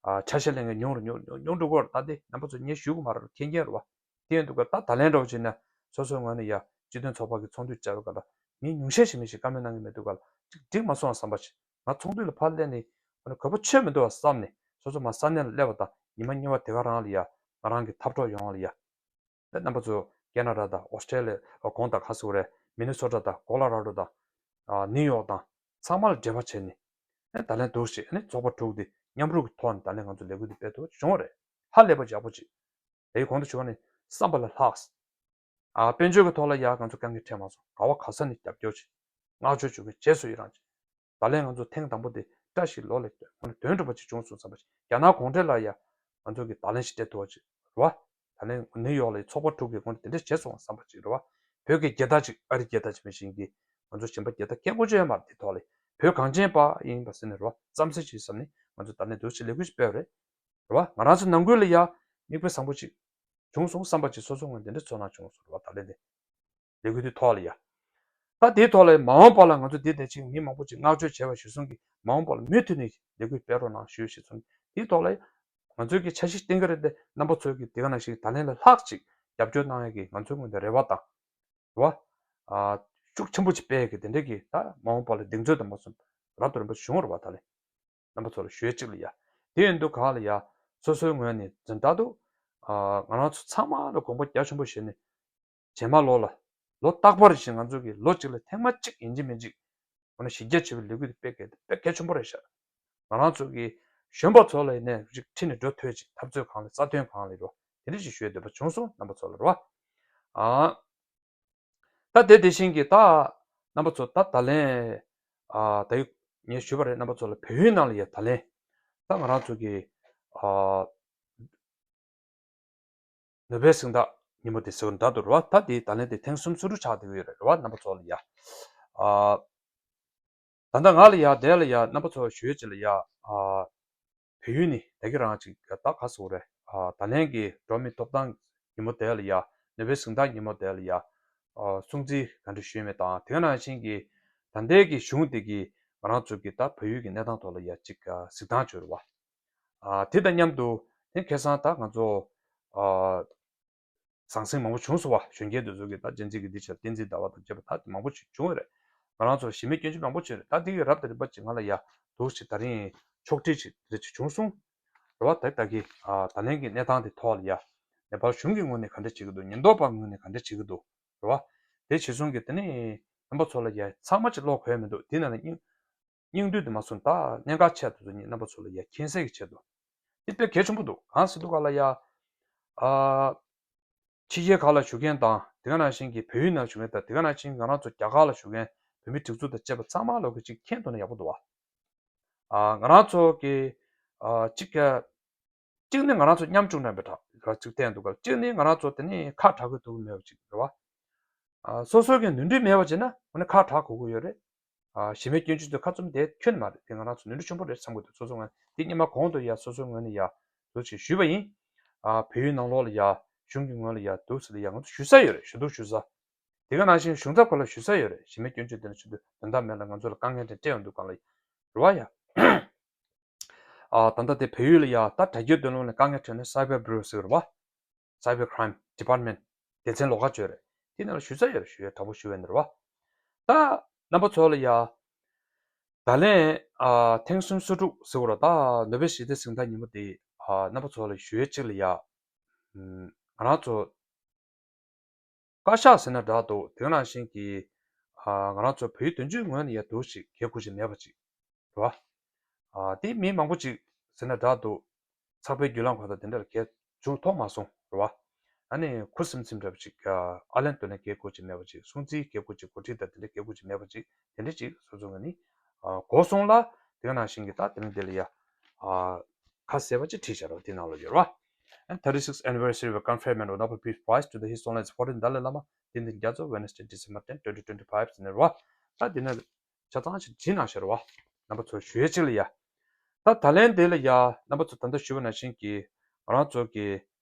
ཨ་ཆ་ཤས་ལེན་མཁན་ཉུང་རུ་ཉུང་རུ་ཉུང་རུ་འགྲོ་གི་ཡོད་རེད། ད་དེ་རྣམ་པ་ཚོ་ངས་ཞུ་གི་མ་རེད། མཁྱེན་མཁྱེན་རེད་བ། དེ་ཡིན་དུས་ཀ་ད་ད་ལན་འདྲ་བོ་བྱས་ན་སོ་སོའི་ངོས་ནས་ཡ་སྤྱི་མཐུན་ཚོགས་པ་གི་ཚོགས་འདུ་བཅར་བའི་སྐབས་ལ་མི་ཉུང་ཤས་ཤིག་མི་ཞིག་བཀའ་མོལ་གནང་གི་མེད་དུས་ཀ་ལ་ཅིག་འགྲིག་མ་སོང་བསམ་པ་ཞིག་ང་ཚོགས་འདུ་ལ་ཕར་སླེབས་ནས་ཨ་ནི་གོ་བ་ཆོད་མི་འདུག་བ་བསམ་ནས། སོ་སོ་མ་ས་གནས་ལ་སླེབས་པ་དང་ཉི་མ་གཉིས་པ་དེ་ག་རང་ལ་ཡ་ང་རང་གི་འཐབ་གྲོགས་ཡོང་བ་ལ་ཡ། རྣམ་པ་ཚོ་ཁེ་ན་ཌ་དང་ཨོ་སི་ཀྲེ་ལི་ཡ་གོང་དང་ག་ཟེར་དགོས་རེད། མི་ནི་སོ་ཊ་དང་ཀོ་ལོ་ར་ཌོ་དང་ནིའུ་ཡོག་དང་ཚང་མ་ལ་འབྲེལ་བ་བྱས་ནས་ད་ལན་འདུག་ཅིག་ཚོགས་པ་དྲུག་འདི་མཉམ་རུབ་ཀྱི་ཐོག་ནས་ད་ལན་ང་ཚོ་ལས་འགུལ་འདི་སྤེལ་ཐུབ་པ་བྱུང་བ་རེད། ཧ་ལས་པ་ཡག་པོ་ཅིག་དེའི་གོང་དུ་ཞུས་པ་ནི་བསམ་པ་ལས་ལྷག་ཨ། དཔལ་འབྱོར་གྱི་ཐོག་ལ་ཡ་ང་ཚོ་དཀའ་ངལ་འཕྲད་མ་སོང་། ག་བ་ག་ས་ནས་རྒྱབ་སྐྱོར་བྱེད། བསྔགས་བརྗོད་བྱེད་མཁན་རྗེས་སུ་ཡི་རང་བྱེད། ད་ལན་ང་ཚོ་ཐེངས་དང་པོ་དེ་བཀྲ་ཤིས་ལོ་ལེགས་དོན་དོན་འགྲུབ་པ་ཅིག་བྱུང་སོང་བསམ་པ་ཞིག་རྒྱ་ནག་གུང་ཁྲན་ལ་ཡ་ང་ཚོ་གི་ད་ལན་ཞིག་སྤྲད་ཐུབ་པ་ཅིག་རེད་བ། ད་ལན་ནིའུ་ཡོག་ལ་ཡ་ཚོགས་པ་དྲུག་གི་ཁོང་དེ་འདྲ་བྱས་སོང་བསམ་པ་ཅིག་རེད་བ། བོད་ཀྱི་རྒྱལ་དར་ཅིག་ཨ་རི་རྒྱལ་དར་ཅིག་མི་བཞིན་གྱི་ང་ཚོ་གཞན་པ་རྒྱལ་དར་སྐད་འགོ་བརྗོད་ཡ་མ་རེད། དེ་ཐོག་ལ་བོད་གངས་ཅན་པ་ཡིན་པ་ཟེར་ནས་རེད་བ། བསམ་ཚུལ་ཅིག་བསམ་ནས་ང་ཚོ་ད་ལན་འདུག་ཅིག་ལས་འགུལ་ཞིག་སྤེལ་བ་རེད། རེད་བ། ང་རང་ཚོ་ནང་ཁུལ་ལ་ཡ་མིག་དཔེ་བཟང་པོ་ཅིག་བྱུང་སོང་བསམ་པ་ཅིག་སོ་སོ་ངོས་འདི་འདྲ་ཚོར་སྣང་བྱུང་སོང་རེད་བ། ད་ལན་དེ་ལས་འགུལ་དེ་ཐོག་ལ་ཡ། ད་དེའི་ཐོག་ལ་མ་འོངས་པ་ལ་ང་ཚོ་འདི་དེ་ཅིག་མི་མང་པོ་ཅིག་བསྔགས་བརྗོད་བྱས་པ་ཞུ་སོང་གི་མ་འོངས་པ་ལ་མུ་མཐུད་ནས་ལས་འགུལ་སྤེལ་རོགས་གནང་ཞུ་ཞེས་གསུངས། དེའི་ཐོག་ལ་ང་ཚོས་ཀྱི་འཆར་གཞི་བཏིང་གི་རེད་དེ། རྣམ་པ་ཚོས་ཀྱི་དེ་ག་ནང་བཞིན་ད་ལན་ལས་ལྷག་ཅིག་རྒྱབ་སྐྱོར་གནང་ཡ་གི་ང་ཚོའི་ངོས་ནས་རེ་བ་དང་། རེད་བ། ཨ། ཤུགས་ཆེན་པོ་ཅིག་སྤེལ་གི་དེ་འདྲ་གི་ད་མ་འོངས་པ་ལ་གདེང་ཚོད་དམ་པ་གསུམ་རབ་ཏུ་རིམ་པ་བྱུང་བ་རེད་བ། ད་ལན་རྣམ་པ་ཚོ་ལ་ཞུ་ཡས་གཅིག་ལ་ཡ། དེ་ཡིན་དུས་གང་ལ་ཡ། སོ་སོའི་ངོས་ནས་འཛིན་གྲྭ་དུ། ཨ། ང་རང་ཚོ་ཚང་མ་ལ་དགོངས་པ་རྒྱ་ཆེན་པོ་བཞེས་ནས། རྗེས་མ་ལོ་ལ། ལོ་རྟག་པར་བཞིན་ང་ཚོ་གི་ལོ་གཅིག་ལ་ཐེངས་མ་གཅིག་ཡིན་གཅིག་མིན་གཅིག་འོ་ན་གཞི་རྒྱ་ཆེ་བའི་ལས་འགུལ་དེ་དཔེ་གལ་དཔེ་གལ་ཆེན་པོ་རེད་ཤག་ང་རང་ཚོ་གི་གཞོན་པ་ཚོ་ལ་ཡིན་ནའི་ཅིག་ཁྲིད་ནས་འགྲོ་ཐུབ་ཅིག་འཐབ་རྩོད་གང་ལ་རྩ་དོན་གང་ལ་རོ། དེ་འདྲ་ཞིག་ཞུ་འདོད་པ་བྱུང་སོང་། རྣམ་པ་ཚོ་ལ་རོ། ཨ། ད་དེ་དེ་བཞིན་གྱི་ད་རྣམ་པ་ཚོ་ད་ད་ལན། ཨ། ད་ཡོད་ངས་ཞུས་པ་རེད། རྣམ་པ་ཚོ་ལ་བལ་ཡུལ་ནང་ལ་ཡ་ད་ལན། ད་ང་རང་ཚོ་གི། ཨ། ནོ་བེལ་གཟེངས་རྟགས་ཉིན་མོ་དེ་ཟེར་བ་འདྲ་འདུག་རེད་བ། ད་དེ་ད་ལན་དེ་ཐེངས་སུམ་ཅུ་རུ་ཆགས་བསྡད་ཀྱི་ཡོད་རེད་རེད་བ། རྣམ་པ་ཚོ་ལ་ཡ། ཨ། ད་ལྟ་ང་ལ་ཡ་དེ་ལ་ཡ་རྣམ་པ་ཚོ་ཞུ་ཡས་ཅིག་ལ་ཡ། ཨ། བལ་ཡུལ་ནས་ད་གི་རང་ཅིག་ད་ག་ཟེར་དགོས་རེད། ཨ། ད་ལན་གྱི་འགྲོ་བ་མིའི་ཐོབ་ཐང་ཉིན་མོ་དེ་ལ་ཡ། ནོ་བེལ་གཟེངས་རྟགས་ཉིན་མོ་དེ་ལ་ཡ། ཨ། སྲུང་བརྩི་ག་འདྲ་ཞུས་མེད་དང་དེ་ག་ནང་བཞིན་གྱི་ད་ལྟའི་གི་གཞུང་དེ་གི་ང་རང་ཚོ་གི་ད་བལ་ཡུལ་གྱི་གནས་སྟངས་ཐོག་ལ་ཡ་ཅིག་གཟིགས་སྟངས་བྱོས་རེད་བ། ཨ། དེ་དང་མཉམ་དུ་དེ་ཁ་སང་ད་ང་ཚོ། ཨ། ཟང་ཟིང་མང་པོ་བྱུང་སོང་བ། གཞོན་སྐྱེས་དེ་ཚོ་གིས་ད་བསྟན་འཛིན་གྱི་འདི་བྱས། བསྟན་འཛིན་ཟླ་བ་དང་བཅས་པ་ད་མང་པོ་ཞིག་བྱུང་བ་རེད། ང་རང་ཚོར་གཞི་མེད་སྐྱོན་བརྗོད་མང་པོ་བྱས་རེད། ད་འདི་གི་རབ་དང་རིམ་པ་ཅིག་ང་ལ་ཡ་འདུག་ཅིག་ད་རིང་ཕྱོགས་སྒྲིག་ཅིག་དེ་ཅིག་བྱུང་སོང་རེད་བ། ད་ད་གི། ཨ། ད་ལན་གྱི་གནས་སྟངས་དེ་ཐོག་ལ་ཡ་ནེ་པཱལ་གཞུང་གི་ངོས་ནས་ག་འདྲ་བྱེད་ཀྱི་འདུག་ཉེན་རྟོག་པ་ངོས་ནས་ག་འདྲ་བྱེད་ཀྱི་འདུག་རེད་བ། དེ་བྱེད་སོང་གི་དེ་ནས་རྣམ་པ་ཚོ་ལ་ཡ་ཚང་མ་ཅིག་ཀློག་དགོས་མི་འདུག་དེ་ནང་ལ་སྙིང་སྙིང་བསྡུས་དེ་མ་སོང་། ད་གནད་འགག་ཆེ་དེ་ཚོ་ངས་རྣམ་པ་ཚོ་ལ་ཡ་མཁྱེན་གསལ་གྱི་ཆེད་དུ། དེ་དཔེ་གལ་ཆེན་པོ་འདུག་གང་ཟེར་དུས་ག་ལ་ཡ། ཨ། ཕྱི་རྒྱལ་ཁག་ལ་བཞུགས་མཁན་དང་དེ་ག་ནང་བཞིན་གྱི་བལ་ཡུལ་ནང་བཞུགས་མཁན་དང་དེ་ག་ནང་བཞིན་ང་རང་ཚོ་རྒྱ་གར་ལ་བཞུགས་མཁན་བོད་མི་སྒྲིག་འཛུགས་དང་བཅས་པ་ཚང་མ་ལོག་གི་ཅིག་མཁྱེན་ཐུབ་ན་ཡག་པོ་འདུག་བ། ཨ། ང་རང་ཚོ་གི། ཨ། ཅིག་ག་གཅིག་ནི་ང་རང་ཚོ་ཉམ་ཆུང་འདྲ་མི་འདྲ་ག་ཅིག་བསྟན་འདུག་ག་གཅིག་ནི་ང་རང་ཚོ་དེ་ནི་ཁ་གྲག་དགོས་ཐུག་གི་མེད་པ་ཅིག་རེད་བ། ཨ། སོ་སོ་གི་ནོར་འཁྲུལ་མེད་པ་བྱས་ན་འོ་ན་ཁ་གྲག་དགོས་ཀྱི་ཡོད་རེད། ཨ། གཞི་མེད་སྐྱོན་བརྗོད་དེ་ཁ་བཙུམ་དེ་ཁྱོན་ནས་མ་རེད། དེ་ང་རང་ཚོ་ནོར་འཁྲུལ་ཆེན་པོ་རེད་བསམ་གྱི་འདུག་སོ་སོ་ང་དེ་སྔོན་མ་གོང་དུ་ཡ་སོ་སོའི་ངོས་ནས་ཡ་འདུག་ཅིག་ཞུས་པ་ཡིན། ཨ། བལ་ཡུལ་ནང་ལོགས་ལ་ཡ་གཞུང་གི་ངོས་ལ་ཡ་འདུག་ཟེར་ལ་ཡ་ང་ཚོ་ཞུ་ས་ཡོད་རེད། ཞུ་གཏུག་ཞུ་ས། དེ་ག་ནང་བཞིན་གཞུང་ཚབ་ཁག་ལ་ཞུ་ས་ཡོད་རེད། གཞི་མེད་སྐྱོན་བརྗོད་དེ་ནི་ཞུ་དུས་དོན་དག་མེད་ལ་ང་ཚོ་ལ་དཀའ་ངལ་དེ་སྤྲད་ཡོང་དུས་གང་ལ་རེད་བ་ཡ། ཨ། ད་ལྟ་དེ་བལ་ཡུལ་ལ་ཡ་ད་དྲ་རྒྱའི་དོན་ལུགས་ནས་དཀའ་ངལ་འཕྲད་ནས་Cyber Bureau ཟེར་གི་རེད་བ། Cyber Crime Department སྡེ་ཚན་ལོགས་ཀ་བརྗོད་རེད། དེ་ནང་ལ་ཞུ་ས་ཡོད་རེད། ཞུ་ཡས་དྲག་པོ་ཞུ་བས་ནི་རེད་བ། ད་རྣམ་པ་ཚོ་ལ་ཡ། ད་ལན། ཨ། ཐེངས་སུམ་ཅུ་སོ་དྲུག་ཟེར་བ་ར་ད་ནོ་བེལ་ཞི་བདེ་གཟེངས་རྟགས་ཉིན་མོ་དེ། ཨ། རྣམ་པ་ཚོ་ལ་ཞུ་ཡས་གཅིག་ལ་ཡ། ཨམ། ང་རང་ཚོ་བཀའ་ཤག་ཟེར་ན་འདྲ་འདུག་དེ་ག་ནང་བཞིན་གྱི། ཨ། ང་རང་ཚོ་བལ་ཡུལ་དོན་གཅོད་ངོས་ནས་ཡ་འདུག་ཞིག་གལ་དགོས་ཀྱི་མེད་པ་ཅིག་རེད་བ། ཨ། དེ་མི་མང་པོ་ཅིག་ཟེར་ན་འདྲ་འདུག་ཚགས་པའི་བརྒྱུད་ལམ་ཁག་དང་དེ་འདྲ་ལ་གལ་བྱུང་ཐོག་མ་སོང་རེད་བ། ཨ་ནི་ཁུ་སིམ་སིམ་འདྲ་པོ་ཅིག་ཨ་ལན་སྟོན་ནས་གལ་དགོས་ཀྱི་མེད་པ་ཅིག་སྲུང་བརྩིའི་གལ་དགོས་ཀྱི་འགོ་ཁྲིད་དང་དེ་འདྲ་གལ་དགོས་ཀྱི་མེད་པ་ཅིག་དེ་འདྲ་ཅིག་སོ་སོ་ངོས་ནས། ཨ། གོ་སོང་ལ་དེ་ག་ནང་བཞིན་གྱི་ད་དེ་རིང་འདི་ལ་ཡ། ཨ། ཁ་གསལ་བ་ཅིག་བྲིས་བཞག་རོགས་དེ་ནང་ལ་ཡོད་རོགས། And thirty-sixth anniversary of the conferment of Nobel Peace Prize to the His Holiness Fourteenth Dalai Lama དེ་འདི་རྒྱ་མཚོ་Wednesday December ten, twenty twenty-five ཟེར་ནས་རོགས། ད་དེ་ནས་ཆ་ཚང་ཞིག་བྲིས་གནང་ཤར་བ། རྣམ་པ་ཚོ་ཞུ་ཡས་གཅིག་ལ་ཡ། ད་ད་ལན་དེ་ལ་ཡ་རྣམ་པ་ཚོ་ད་ལྟ་ཞུས་པ་ནང་བཞིན་གྱི་ང་རང་ཚོ་གི།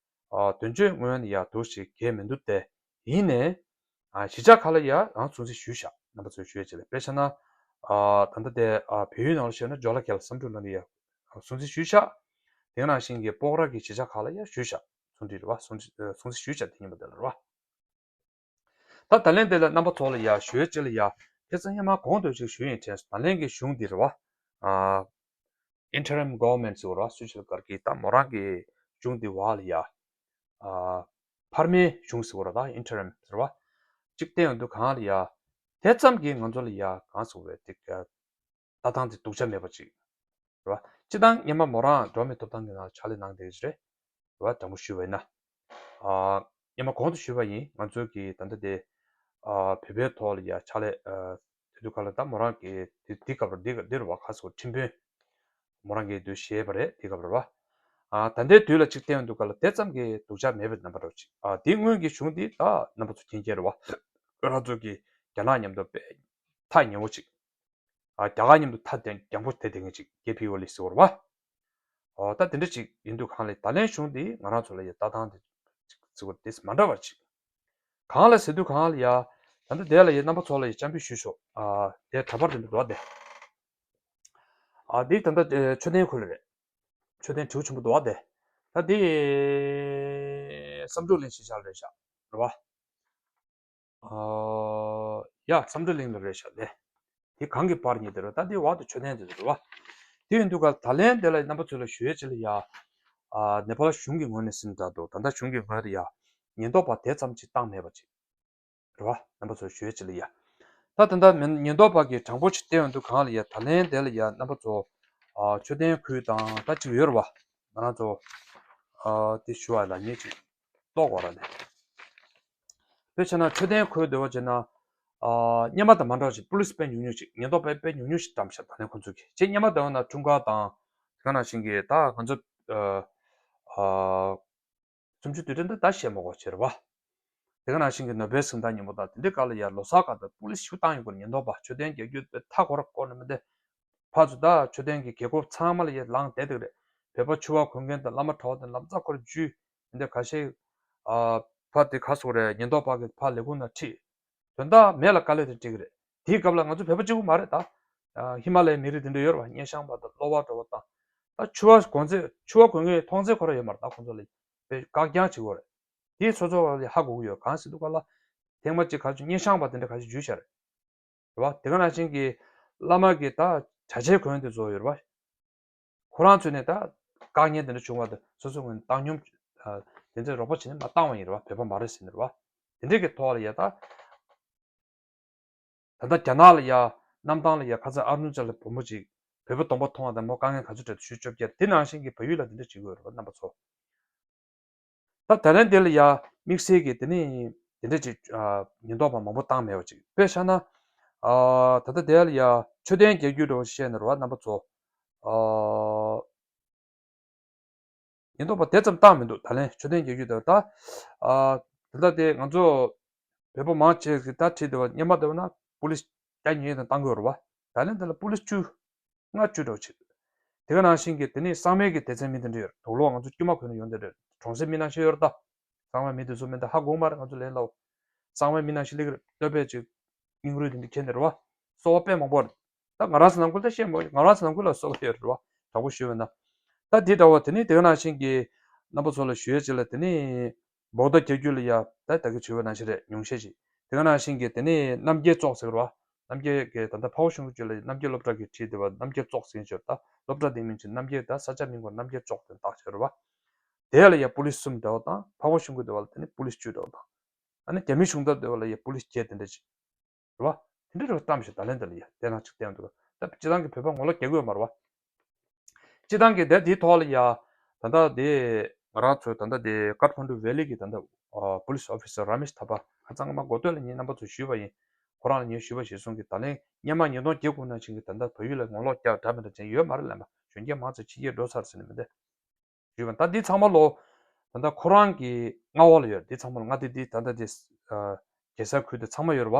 ཨ། དོན་གཅོད་ངོས་ནས་ཡ་འདུག་ཞིག་གལ་མི་འདུག་སྟེ། ཡིན་ནའི། ཨ། གཞིས་ཆགས་ཁག་ལ་ཡ་རང་སྲུང་བརྩི་ཞུས་བཞག་རྣམ་པ་ཚོས་ཞུ་ཡས་གཅིག་ལ་དཔེ་ཆ་ན། ཨ། ད་ལྟ་དེ། ཨ། བལ་ཡུལ་ནང་ལ་བཤད་ན་ཇོ་ལ་ཁེལ་བསམ་འགྲུབ་ལ་ནི་ཡ་སྲུང་བརྩི་ཞུས་བཞག་དེ་ནང་བཞིན་གྱི་སྤོག་ར་གི་གཞིས་ཆགས་ཁག་ལ་ཡ་ཞུས་བཞག་སྲུང་བརྩི་རེད་བ། སྲུང་བརྩི་སྲུང་བརྩི་ཞུས་བཞག་དེ་ཉིན་མོ་དེ་ལ་རེད་བ། ད་ད་ལན་དེ་ལ་རྣམ་པ་ཚོ་ལ་ཡ་ཞུ་ཡས་གཅིག་ལ་ཡ། ཁ་སང་སྔོན་མ་གོང་དུ་ཅིག་ཞུ་ཡིན་དྲན་སོང་། ད་ལན་གྱི་གཞུང་འདི་རེད་བ། ཨ། Interim Government ཟེར་བ་རེད་བ། སུ་ཆེ་ལ་གར་གྱི་ད་མོ་རང་གི་གཞུང་འདི་བ་ལ་ཡ། ཨ། འཕར་མའི་གཞུང་ཟེར་བ་ར་ད་interim ཟེར་བ། གཅིག་བསྟན་ཡོང་དུས་གང་ལ་ཡ། དེ་ཙམ་གྱིས་ང་ཚོ་ལ་ཡ་གང་ཟེར་བའི་དེ་ལྟ་སྟངས་དེ་སྡུག་ཅག་མེད་པ་ཅིག་རེད་བ། སྤྱིར་བཏང་སྔོན་མ་མོ་རང་འགྲོ་བ་མིའི་ཐོབ་ཐང་གི་ནང་ཕྱག་ལས་གནང་བསྡད་ཀྱི་རེད། རེད་བ། དྲང་པོ་ཞུས་པ་ཡིན་ན། ཨ། སྔོན་མ་གོང་དུ་ཞུས་པ་ཡིན། ང་ཚོའི་གི་ད་ལྟ་དེ། ཨ། བོད་པའི་ཐོག་ལ་ཡ་ཕྱག་ལས། ཨ། དེ་དུས་ག་ལ་ད་མོ་རང་གི་དེ་དེ་སྐབས་རེད། འདི་འདི་རེད་བ། ཁ་སོ་ཁྲིམས་དཔོན་མོ་རང་གི་དུས་བཞེས་པ་རེད། དེ་སྐབས་རེད་བ། ཨ། ད་ལྟའི་དུས་ལ་གཅིག་བསྟན་ཡོང་དུས་ག་ལ་དེ་ཙམ་གྱི་སྡུག་ཅག་མེད་པའི་རྣམ་པ་འདྲ་བོ་ཅིག་ཨ། དེ་སྔོན་གྱི་གཞུང་འདི་ད་རྣམ་པ་ཚོ་མཁྱེན་མཁྱེན་རེད་བ། རང་ཚོ་གི་རྒྱ་ནག་མཉམ་དུ་དཔེ་ཐག་ཉེ་བོ་ཅིག་ཨ། རྒྱ་གར་མཉམ་དུ་ཐག་དེ་རྒྱང་པོ་དེད་དེ་ངེས་ཅིག་ཀེ་པི་ཨོ་ལི་ཟེར་བ་རེད་བ། ཨོ། ད་དེ་འདྲ་ཅིག་ཡིན་དུས་གང་ལ་ད་ལན་གཞུང་འདི་ང་རང་ཚོ་ལ་ཡ་ལྟ་སྟངས་དེ་ཅིག་ཟེར་བ་དེ་མ་འདྲ་བ་ཅིག་གང་ལ་ཟེར་དུས་གང་ལ་ཡ། ད་ལྟ་དེ་ལ་ཡ་རྣམ་པ་ཚོ་ལ་ཡ་བཅར་འདྲི་ཞུས་ཆོག་ཨ། དེ་འདྲ་པར་དེ་འདྲ་འདུག་བ་དེ། ཨ། འདི་ད་ལྟ་མཆོད་རྟེན་ཁུལ་རེད། མཆོད་རྟེན་དྲེའུ་ཆེན་པོ་འདུག་བ་དེ། ད་འདི་བསམ་གྲུབ་གླིང་གཞིས་ཆགས་རེད་ཤག་རེད་བ། ཨ། ཡ། བསམ་གྲུབ་གླིང་ལ་རེད་ཤག་དེ། དེ་གང་གི་བར་ཉིད་དེ་རེད། ད་དེ་བར་དུ་མཆོད་རྟེན་དེ་རེད་བ། དེ་ཡིན་དུས་ག་ད་ལན་དེ་ལ་རྣམ་པ་ཚོ་ལ་ཞུ་ཡས་ཅིག་ལ་ཡ། ཨ། ནེ་པ་ལ་གཞུང་གི་ངོས་ནས་ཟིན་འདྲ་འདུག་ད་ལྟ་གཞུང་གི་ངོས་ལ་ཡ། ཉེན་རྟོག་པ་དེ་ཙམ་ཅིག་བཏང་མེད་པ་ཅིག་རེད་བ། རྣམ་པ་ཚོ་ཞུ་ཡས་ཅིག་ལ་ཡ། ད་ད་ལྟ་མི་ཉེན་རྟོག་པ་གིས་དྲང་པོ་ཅིག་བསྟན་ཡོང་དུས་གང་ལ་ཡ། ད་ལན་དེ་ལ་ཡ་རྣམ་པ་ཚོ། ཨ། མཆོད་རྟེན་ཁུལ་དང་ད་ཅིག་ཡོད་རེད་བ། ང་རང་ཚོ། ཨ། དེ་ཞུ་བ་ལ་ཉེ་ཅིག་ལྟོགས་བ་ར་ནས། དཔེ་བྱས་ན་མཆོད་རྟེན་ཁུལ་དེ་བ་བྱས་ན། ཨ། སྔོན་མ་དང་མ་འདྲ་བ་ཞིག་པུ་ལིས་དཔེ་ཉུང་ཉུང་ཞིག་ཉེན་རྟོག་པ་དཔེ་ཉུང་ཉུང་ཞིག་བཀྲམ་ཤག་ད་ལན་ཁོང་ཚོ་གིས་ཅིག་སྔོན་མ་དེ་བ་ན་འཁྲུངས་སྐར་དང་། དེ་ག་ནང་བཞིན་གྱི་ད་ང་ཚོ། ཨ། ཨ། གསུམ་བཅུ་དུས་དྲན་འདི་ད་བཤད་མ་དགོས་ཕྱིར་བ། དེ་ག་ནང་བཞིན་གྱི་ནོ་བེལ་གཟེངས་རྟགས་ཉིན་མོ་དང་དེ་འདྲའི་སྐབས་ལ་ཡ་ལོ་གསར་སྐབས་དང་པུ་ལིས་ཞུ་བཏང་ཡོང་དགོས་ཉེན་རྟོག་པ་མཆོད་རྟེན་རྒྱག་རྒྱུ་དཔེ་མཐའ་སྐོར་སྐོར་ནས་མི་འདི། ཕར་ཚུར་ད་མཆོད་རྟེན་གྱི་རྒྱལ་སྒོ་ཚང་མ་ལ་ཡ་ལངས་བསྡད་འདུག་རེད། བོད་པ་ཕྱུ་པ་གོན་མཁན་དང་བླ་མ་གྲྭ་པ་དང་ལམ་རྩ་ཁོར་འཇུས་མི་འདི་ཁ་ཤས། ཨ། ཕར་དེ་ག་སོགས་རེད། ཉེན་རྟོག་པ་གིས་ཕར་ལས་ཁུངས་ནང་ཁྲིད། དོན་དག་མེད་ལ་དཀའ་ལས་དེ་འཕྲད་ཀྱི་རེད། དེའི་སྐབས་ལ་ང་ཚོ་བོད་པ་གཅིག་པུ་མ་རེད་ད། ཨ། ཧི་མ་ལ་ཡའི་མི་རིགས་དེ་འདྲ་ཡོད་རེད་བ། སྔས་བྱང་པ་དང་གློ་བ་གྲྭ་པ་དང་། ད་ཕྱུ་པ་གོན་ཚད་ཕྱུ་པ་གོན་མཁན་ཐོང་ཚད་ཁོ་རང་ཡོད་མ་རེད་ད། ཁོང་ཚོ་ལ་དཔེ་བཀག་རྐྱང་བྱེད་དགོས་རེད། དེ་སོ་སོ་ལ་ཧ་གོ་གི་ཡོད། གང་ཟེར་དུས་ག་ལ། ཐེངས་མ་གཅིག་ག་ཚོད་སྔས་བྱང་པ་དེ་འདྲ་ག་ཚོད་འཇུས་བཞག་རེད། རེད་བ། དེ་ག་ནང་བཞིན་གྱི་བླ་མ་གི་ད་གྲྭ་ཆས་གོན་དེ་ཚོ་ཡོད་རེད་བ། ཁོ་རང་ཚོས་ནས་ད་བཀག་ཉེན་དེ་འདྲ་བྱུང་བ་དང་སོ་སོ་ངོས་ནས་བཏང་སྙོམས། ཨ། དེ་ཚོས་རོགས་པ་བྱས་ནས་མ་བཏང་བ་ཡིན་རེད་བ། བོད་པ་མ་རེད་ཟེར་ནས་རེད་བ། དེ་འདྲས་ཀྱི་ཐོག་ལ་ཡ་ད། ད་ལྟ་རྒྱ་ནག་ལ་ཡ་གནམ་ཐང་ལ་ཡ་ཁ་སང་ཨ་རུ་ན་ཅལ་ལ་བུ་མོ་ཅིག་བོད་པ་གདོང་པ་མཐོང་བ་དང་མོ་དཀའ་ངལ་ག་ཚོད་འཕྲད་འདུག་ཞུས་བཅོ་བརྒྱད། དེ་ནང་བཞིན་གྱི་བལ་ཡུལ་ལ་དེ་འདྲ་བྱེད་ཀྱི་ཡོད་རེད་བ་རྣམ་པ་ཚོ། ད་ད་ལན་དེ་ལ་ཡ་དམིགས་བསལ་གྱི་དེ་ནི་དེ་འདྲ་ཅིག་ཨ། ཉེན་རྟོག་པ་མང་པོ་བཏང་མེད་པ་ཅིག་དཔེ་བཞག་ན། ཨ། ད་ལྟ་དེ་ལ་ཡ་མཆོད་རྟེན་རྒྱག་རྒྱུ་འདྲ་བོ་བཤད་ན་རེད་བ་རྣམ་པ་ཚོ། ཨ། ཉེན་རྟོག་པ་དེ་ཙམ་བཏང་མི་འདུག་ད་ལན་མཆོད་རྟེན་རྒྱག་རྒྱུ་དེ་ད། ཨ། ད་ལྟ་དེ་ང་ཚོ་བོད་པ་མང་ཆེ་གིས་ད་ཁྲིད་བསྡད་པ་སྔོན་མ་བསྡད་པ་ན་པུ་ལིས་བརྒྱ་ཉིས་བརྒྱ་དང་བཏང་གི་ཡོད་རེད་བ། ད་ལན་དེ་ལ་པུ་ལིས་བཅུ། ལྔ་བཅུ་འདྲ་བོ་ཅིག་དེ་ག་ནང་བཞིན་གྱི་དེ་ནི་གཙང་མའི་གི་སྡེ་ཚན་མི་དེ་འདྲ་ཡོད་རེད། དུག་ལོག་ང་ཚོ་དཀྱུས་མ་གོན་ནས་ཡོང་དེ་འདྲ་རེད། གྲོང་གསེབ་མི་ནང་བཞིན་ཡོད་རེད་ད། གཙང་མ་མི་དེ་ཚོ་མི་འདི་ཧ་གོ་མ་རེད། ང་ཚོ་ལས་སླ་བོ། གཙང་མའི་མི་ནང་བཞིན་སླེབས་ཀྱི་རེད། སྟོད་པས་ཅིག་སྙིང་རུས་དེ་འདྲ་ཁྱེར་ནས་རེད་བ། སོ་པ་དཔེ་མང་པོ་རེད། ད་ང་རང་ཚོ་ནང་ཁུལ་ད་བཤད་མ། ང་རང་ཚོ་ནང་ཁུལ་ལ་སོ་པ་ཡོད་རེད་བ། དྲང་པོ་ཞུས་པ་ན། ད་དེ་འདྲ་བ་དེ་ནི་དེ་ག་ནང་བཞིན་གྱི་རྣམ་པ་ཚོ་ལ་ཞུ་ཡས་ཅིག་ལ་དེ་ནི་བོག་ད་རྒྱག་རྒྱུ་ལ་ཡ་ད་ད་གི་བྱས་པ་ནང་བཞིན་རེད། ཉུང་ཤས་ཤིག་དེ་ག་ནང་བཞིན་གྱི་དེ་ནི་རྣམ་རྒྱལ་བཙོག་ཟེར་བ། རྣམ་རྒྱལ་གྱི་ད་ལྟ་འཕགས་པ་ཤིང་ཀུན་གྱི་ལ་རྣམ་རྒྱལ་སློབ་གྲྭ་གི་ཁྲིད་དེ་བ་རྣམ་རྒྱལ་བཙོག་ཟེར་གྱི་ཡོད། ད་སློབ་གྲྭ་དེ་མིན་ཅིག་རྣམ་རྒྱལ་ད་ས་ཆ་མིང་གོ་རྣམ་རྒྱལ་བཙོག་དེ་བཏགས་བྱས་རེད་བ། དེ་ལ་ཡ་པུ་ལིས་གསུམ་འདྲ་བ་དང་། འཕགས་པ་ཤིང་ཀུན་དེ་བ་ལ་དེ་ནི་པུ་ལིས་བཅུ་འདྲ་བ་དང་། ཨ་ནི་རྒྱ་མི་གཞུང་དར་དེ་བ་ལ་ཡ་པུ་ལིས་བརྒྱད་དེ་འདྲ་ཅིག་རེད་བ། དེ་འདྲ་རེད་བ། གཏམ་བཤད་ད་ལན་དེ་ལ་ཡ་དེ་ནང་ཅིག་བསྟན་འདུག་ད་སྤྱི་བཏང་གི་བོད་པ་ངོ་ལོག་རྒྱག་གི་ཡོད་མ་རེད་བ། སྤྱི་བཏང་གི་དེ་དེའི་ཐོག་ལ་ཡ། ད་ལྟ་དེ་ང་རང་ཚོ་ད་ལྟ་དེ་ཀ་ཐ་མན་ཌུ་ཝེ་ལི་གི་ད་ལྟ་པུ་ལིས་ཨོ་ཕི་སར་ར་མེཤ་ཐ་པ། ཁ་སང་ང་མ་འགོ་སྟོད་ལ་ངས་རྣམ་པ་ཚོ་ཞུས་པ་ཡིན། ཁོ་རང་ལ་ངས་ཞུས་པ་གཞིར་བཟུང་གི་ད་ལན་སྔོན་མ་ཉིས་སྟོང་བརྒྱད་དགུ་ནང་བཞིན་གྱི་ད་ལྟ་བལ་ཡུལ་ལ་ངོ་ལོག་རྒྱག་འདྲ་མི་འདྲ་ཅན་ཡོད་མ་རེད་ལབ་ན། གཞོན་སྐྱེས་མང་ཙམ་ཕྱི་རྒྱལ་འགྲོ་ཚར་ཟེར་ནས་མི་འདི་ཞུས་པ། ད་འདི་ཚང་མ་ལོ། ད་ལྟ་ཁོ་རང་གི་མངའ་འོག་ལ་ཡོད། འདི་ཚང་མ་ལོ་མངའ་སྡེ་འདི་ད་ལྟ་འདི་ཨ་རྒྱལ་ས་ཁུལ་དེ་ཚང་མ་ཡོད་རེད་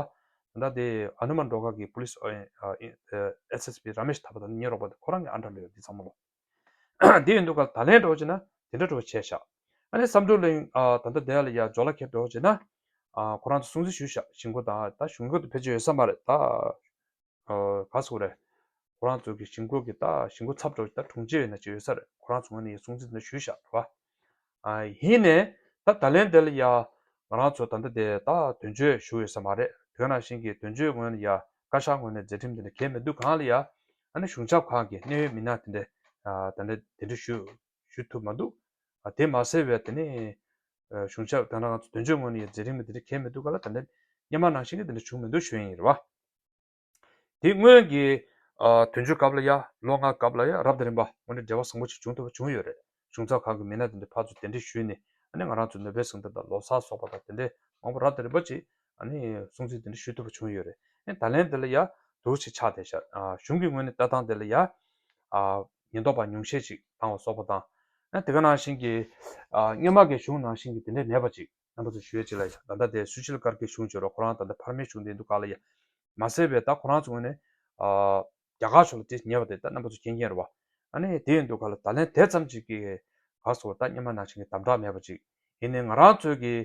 བ། ད་ལྟ་དེ་ཨ་ནུ་མན་གྲོ་ཁ་གི་པུ་ལིས་ཨ་ཨ་ཨེས་ཨེས་པི་ར་མེཤ་ཐ་པ་དང་ངའི་རོགས་པ་དེ་ཁོ་རང་གི་ཨན་ཌར་ལ་ཡོད། འདི་ཚང་མ་ལོ། འདི་ཡིན་དུས་ག་ད་ལན་འགྲོ་བྱས་ན་དེ་འདྲ་འགྲོ་བྱས་ཤག་ཨ་ནི་བསམ་གྲུབ་གླིང་ཨ་ད་ལྟ་དེ་ལ་ཡ་ཇོ་ལ་ཁེར་འགྲོ་བྱས་ན། ཨ་ཁོ་རང་ཚོ་སྲུང་བརྩི་ཞུས་ཤག་ཞིང་ཁོ་དང་ད་ཞིང་ཁོ་དེ་ཕལ་ཆེར་ཡོད་ས་མ་རེད་ད། ཨ་ག་ཟེར་དགོས་རེད། ཁོ་རང་ཚོ་གི་ཞིང་ཁོ་གི་ད་ཞིང་ཁོ་ཚབ་འགྲོ་ད་དྲུང་ཆེ་ཡོད་ན་ཅིག་ཡོད་ས་རེད། ཁོ་རང་ཚོ་ངོས་ནས་ཡ་སྲུང་བརྩི་དེ་འདྲ་ཞུས་ཤག་རེད་བ། ཨ་ཡིན་ནའི་ད་ད་ལན་དེ་ལ་ཡ་ང་རང་ཚོ་ད་ལྟ་དེ་ད་དོན་གཅོད་ཞུ་ཡོད་ས་མ་རེད། དེ་ག་ནང་བཞིན་གྱི་དོན་གཅོད་ངོས་ནས་ཡ་བཀའ་ཤག་ངོས་ནས་མཛད་འཕྲིན་དེ་འདྲ་གང་ཡང་མི་འདུག་གང་ལ་ཡ། ཨ་ནི་གཞུང་ཚབ་ཁང་གི་གནད་ཡོད་མི་སྣ་དེ་འདྲ་ཨ་ད་ལྟ་དེ་འདྲ་ཞུ་ཞུ་ཐུབ་མ་འདུག་ཨ་དེ་མ་ཟད་པའི་དེ་ནི་ གཞུང་ཞབས་དེ་འདྲ་ང་ཚོ་དོན་གཅོད་ངོས་ནས་ཡ་མཛད་རིམ་མི་དེ་འདྲ་གལ་མི་འདུག་ག་ལ། ད་ལན་སྔོན་མ་ནང་བཞིན་གྱི་དེ་འདྲ་བྱུང་མི་འདུག་ཞུ་ཡིན་རེད་བ། དེ་སྔོན་གྱི་ཨ་དོན་གཅོད་སྐབས་ལ་ཡ་ལོ་ལྔ་སྐབས་ལ་ཡ་རབ་དང་རིམ་པ་དངོས་གནས་འབྲེལ་བ་བཟང་པོ་ཞིག་བྱུང་ཐུབ་པ་བྱུང་ཡོད་རེད། གཞུང་ཚབ་ཁག་གི་མི་སྣ་དེ་འདྲ་ཕར་ཚུར་གདན་འདྲེན་ཞུས་ནས་ཨ་ནི་ང་རང་ཚོ་ནོ་བེལ་གཟེངས་རྟགས་དང་ལོ་གསར་སོགས་པ་དང་དེ་འདྲའི་མང་པོ་རབ་དང་རིམ་པ་ཅིག་ཨ་ནི་སྲུང་བརྩི་དེ་འདྲ་ཞུ་ཐུབ་པ་བྱུང་ཡོད་རེད། ཨ་ནི་ད་ལན་དེ་ལ་ཡ་འདུག་ཅིག་ཆགས་བསྡད་ཤག་ཨ་གཞུང་གི་ངོས་ནས་ལྟ་སྟངས་དེ་ལ་ཡ་ཨ་ཉེན་རྟོག་པ་ཉུང་ཤས་ཅིག་བཏང་བ་སོགས་པ་དང་། ཨ་དེ་ག་ནང་བཞིན་གྱི་ཨ་སྔོན་མ་གི་གཞུང་ནང་བཞིན་གྱི་དེ་འདྲ་མེད་པ་ཅིག་རྣམ་པ་ཚོ་ཞུ་ཡས་ཅིག་ལ་ཡ། ད་ལྟ་དེ་སུ་ཤིལ་ཀར་གྱི་གཞུང་བརྗོད་རོགས་ཁོ་རང་ད་ལྟ་ཕར་མའི་གཞུང་དེ་འདུག་ག་ལ་ཡ། མ་ཟད་པའི་ད་ཁོ་རང་ཚོ་ངོས་ནས་ཨ་རྒྱ་གར་ཕྱོགས་ལ་དེ་ཉེ་བ་དེ་ད་རྣམ་པ་ཚོ་མཁྱེན་མཁྱེན་རེད་བ། ཨ་ནི་དེ་ཡིན་དུས་ག་ལ་ད་ལན་དེ་ཙམ་ཅིག་གི་ག་སོ་ད་སྔོན་མ་ནང་བཞིན་གྱི་དམ་དྲག་མེད་པ་ཅིག་ཡིན་ནའི་ང་རང་ཚོའི་གི་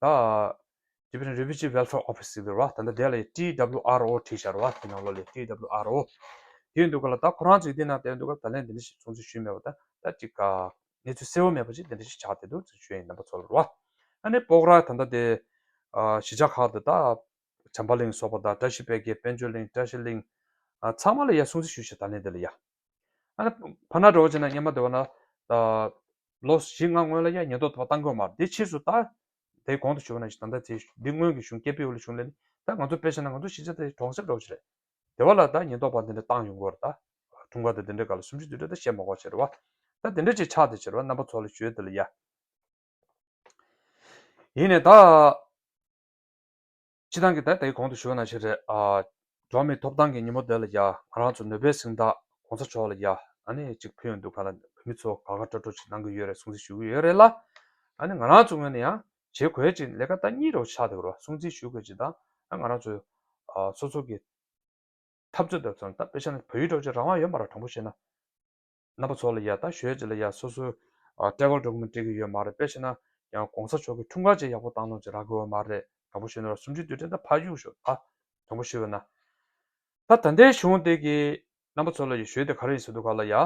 ད་Tibetan Refugee Welfare Office་ཟེར་གི་རེད་བ། ད་ལྟ་དེ་ལ་ཡི་T W R O་བྲིས་བཞག་རེད་བ། དེ་ནང་ལོགས་ལ་T W R O། དེ་ཡིན་དུས་ག་ལ་ད་ཁོ་རང་ཚོས་དེ་ནང་བལྟས་དུས་ག་ལ་ད་ལན་དེ་འདྲ་ཞིག་སྲུང་བརྩི་ཞུས་མེད་པ་ད་ད་ཅིག་ག་གནས་ཚུལ་གསལ་བོ་མེད་པ་ཅིག་དེ་འདྲ་ཞིག་ཆགས་བསྡད་འདུག་ཅེས་ཞུ་ཡིན་རྣམ་པ་ཚོ་ལ་རེད་བ། ཨ་ནི་སྤོག་ར་ད་ལྟ་དེ་ཨ་གཞིས་ཆགས་ཁག་ཏུ་ད་བྱམས་པ་གླིང་སོགས་པ་དང་བཀྲ་ཤིས་དཔལ་དགེ་དཔལ་འབྱོར་གླིང་བཀྲ་ཤིས་གླིང་ཨ་ཚང་མ་ལ་ཡ་སྲུང་བརྩི་ཞུས་ཤག་ད་ལན་དེ་ལ་ཡ། ཨ་ནི་ཕ་ན་འགྲོ་བ་བྱས་ན་སྔོན་མ་འདྲ་བ་ན་ད་ལོ་བཞི་ལྔ་སྔོན་ལ་ཡ་ཉེན་རྟོག་པ་བཏང་དགོས་མ་རེད། དེ་ཕྱིས་སུ་ད་དེ་གོང་དུ་ཞུས་པ་ནང་བཞིན་ད་ལྟ་དེ་འདི་སྔོན་གྱི་གཞུང་ཀེ་པི་ཨོ་ལི་གཞུང་ལས་ནི་ད་ང་ཚོ་དཔེ་བཞག་ན་ང་ཚོ་གཞིས་ཆགས་དེ་གྲོང་གསེབ་འདྲ་བོ་ཞིག་རེད། དེ་བ་ལ་ད་ཉེན་རྟོག་པ་འདི་འདྲ་བཏང་ཡོང་གི་ཡོད་རེད། ད་འཁྲུངས་སྐར་དང་དེ་འདྲའི་སྐབས་ལ་སུམ་ཅུ་དུས་དྲན་ད་བཤད་མ་དགོས་ཤེས་རེད་བ། ད་དེ་འདྲ་ཅིག་ཆགས་བསྡད་ཤག་རེད་བ། རྣམ་པ་ཚོ་ལ་ཞུ་ཡས་དེ་ལ་ཡ། ཡིན་ནའི་ད་སྤྱི་བཏང་གི་ད་དེའི་གོང་དུ་ཞུས་པ་ནང་བཞིན་རེད། ཨ་འགྲོ་བ་མིའི་ཐོབ་ཐང་གི་ཉིན་མོ་དེ་ལ་ཡ་ང་རང་ཚོ་ནོ་བེལ་གཟེངས་རྟགས་གོང་ས་མཆོག་ལ་ཡ་ཨ་ནི་ཅིག་ཕུལ་ཡོང་དུས་ག་ལ་བོད་མི་ཚོ་དགའ་དགའ་སྤྲོ་སྤྲོ་ཅིག་གནང་གི་ཡོད་རེད། སྲུང་བརྩི་ཞུ་གི་ཡོད་རེད་ལ། ཨ་ནི་ང་རང་ཚོ་ངོས་ནས་ཡང་བྱེད་དགོས་ཡས་ཅིག་ལས་ཀ་ད་གཉིས་རེ་ཆགས་བསྡད་ཀྱི་རེད་བ། སྲུང་བརྩི་ཞུ་དགོས་ཅིག་དང་ཨ་ང་རང་ཚོའི་ཨ་སོ་སོ་གི་འཐབ་རྩོད་འཐབ་ཚོང་ད་དཔེ་བཞག་ན་བལ་ཡུལ་འགྲོ་ཆེད་རང་དབང་ཡོད་མ་རེད། དྲང་པོ་བཤད་ན། རྣམ་པ་ཚོ་ལ་ཡ་ད་ཞུ་ཡས་ཅིག་ལ་ཡ་སོ་སོའི་ཨ་travel document་སྤྲད་ཀྱི་ཡོད་མ་རེད། དཔེ་བཞག་ན་ཡང་གོང་ས་མཆོག་གི་འཁྲུངས་སྐར་ཅིག་ཡག་པོ་བཏང་གནང་ཅིག་རག་གི་ཡོད་མ་རེད། དྲང་པོ་ཞུས་ན་སུམ་ཅུ་དུས་དྲན་ད་ཕར་གཡུག་ཞོག་ད་དྲང་པོ་ཞུས་པ་ན། ད་ད་ལྟའི་གཞུང་དེ་གི་རྣམ་པ་ཚོ་ལ་ཡ་ཞུ་ཡས་དེ་ག་རེ་ཡིན་ཟེར་དུས་ག་ལ་ཡ་ཨ་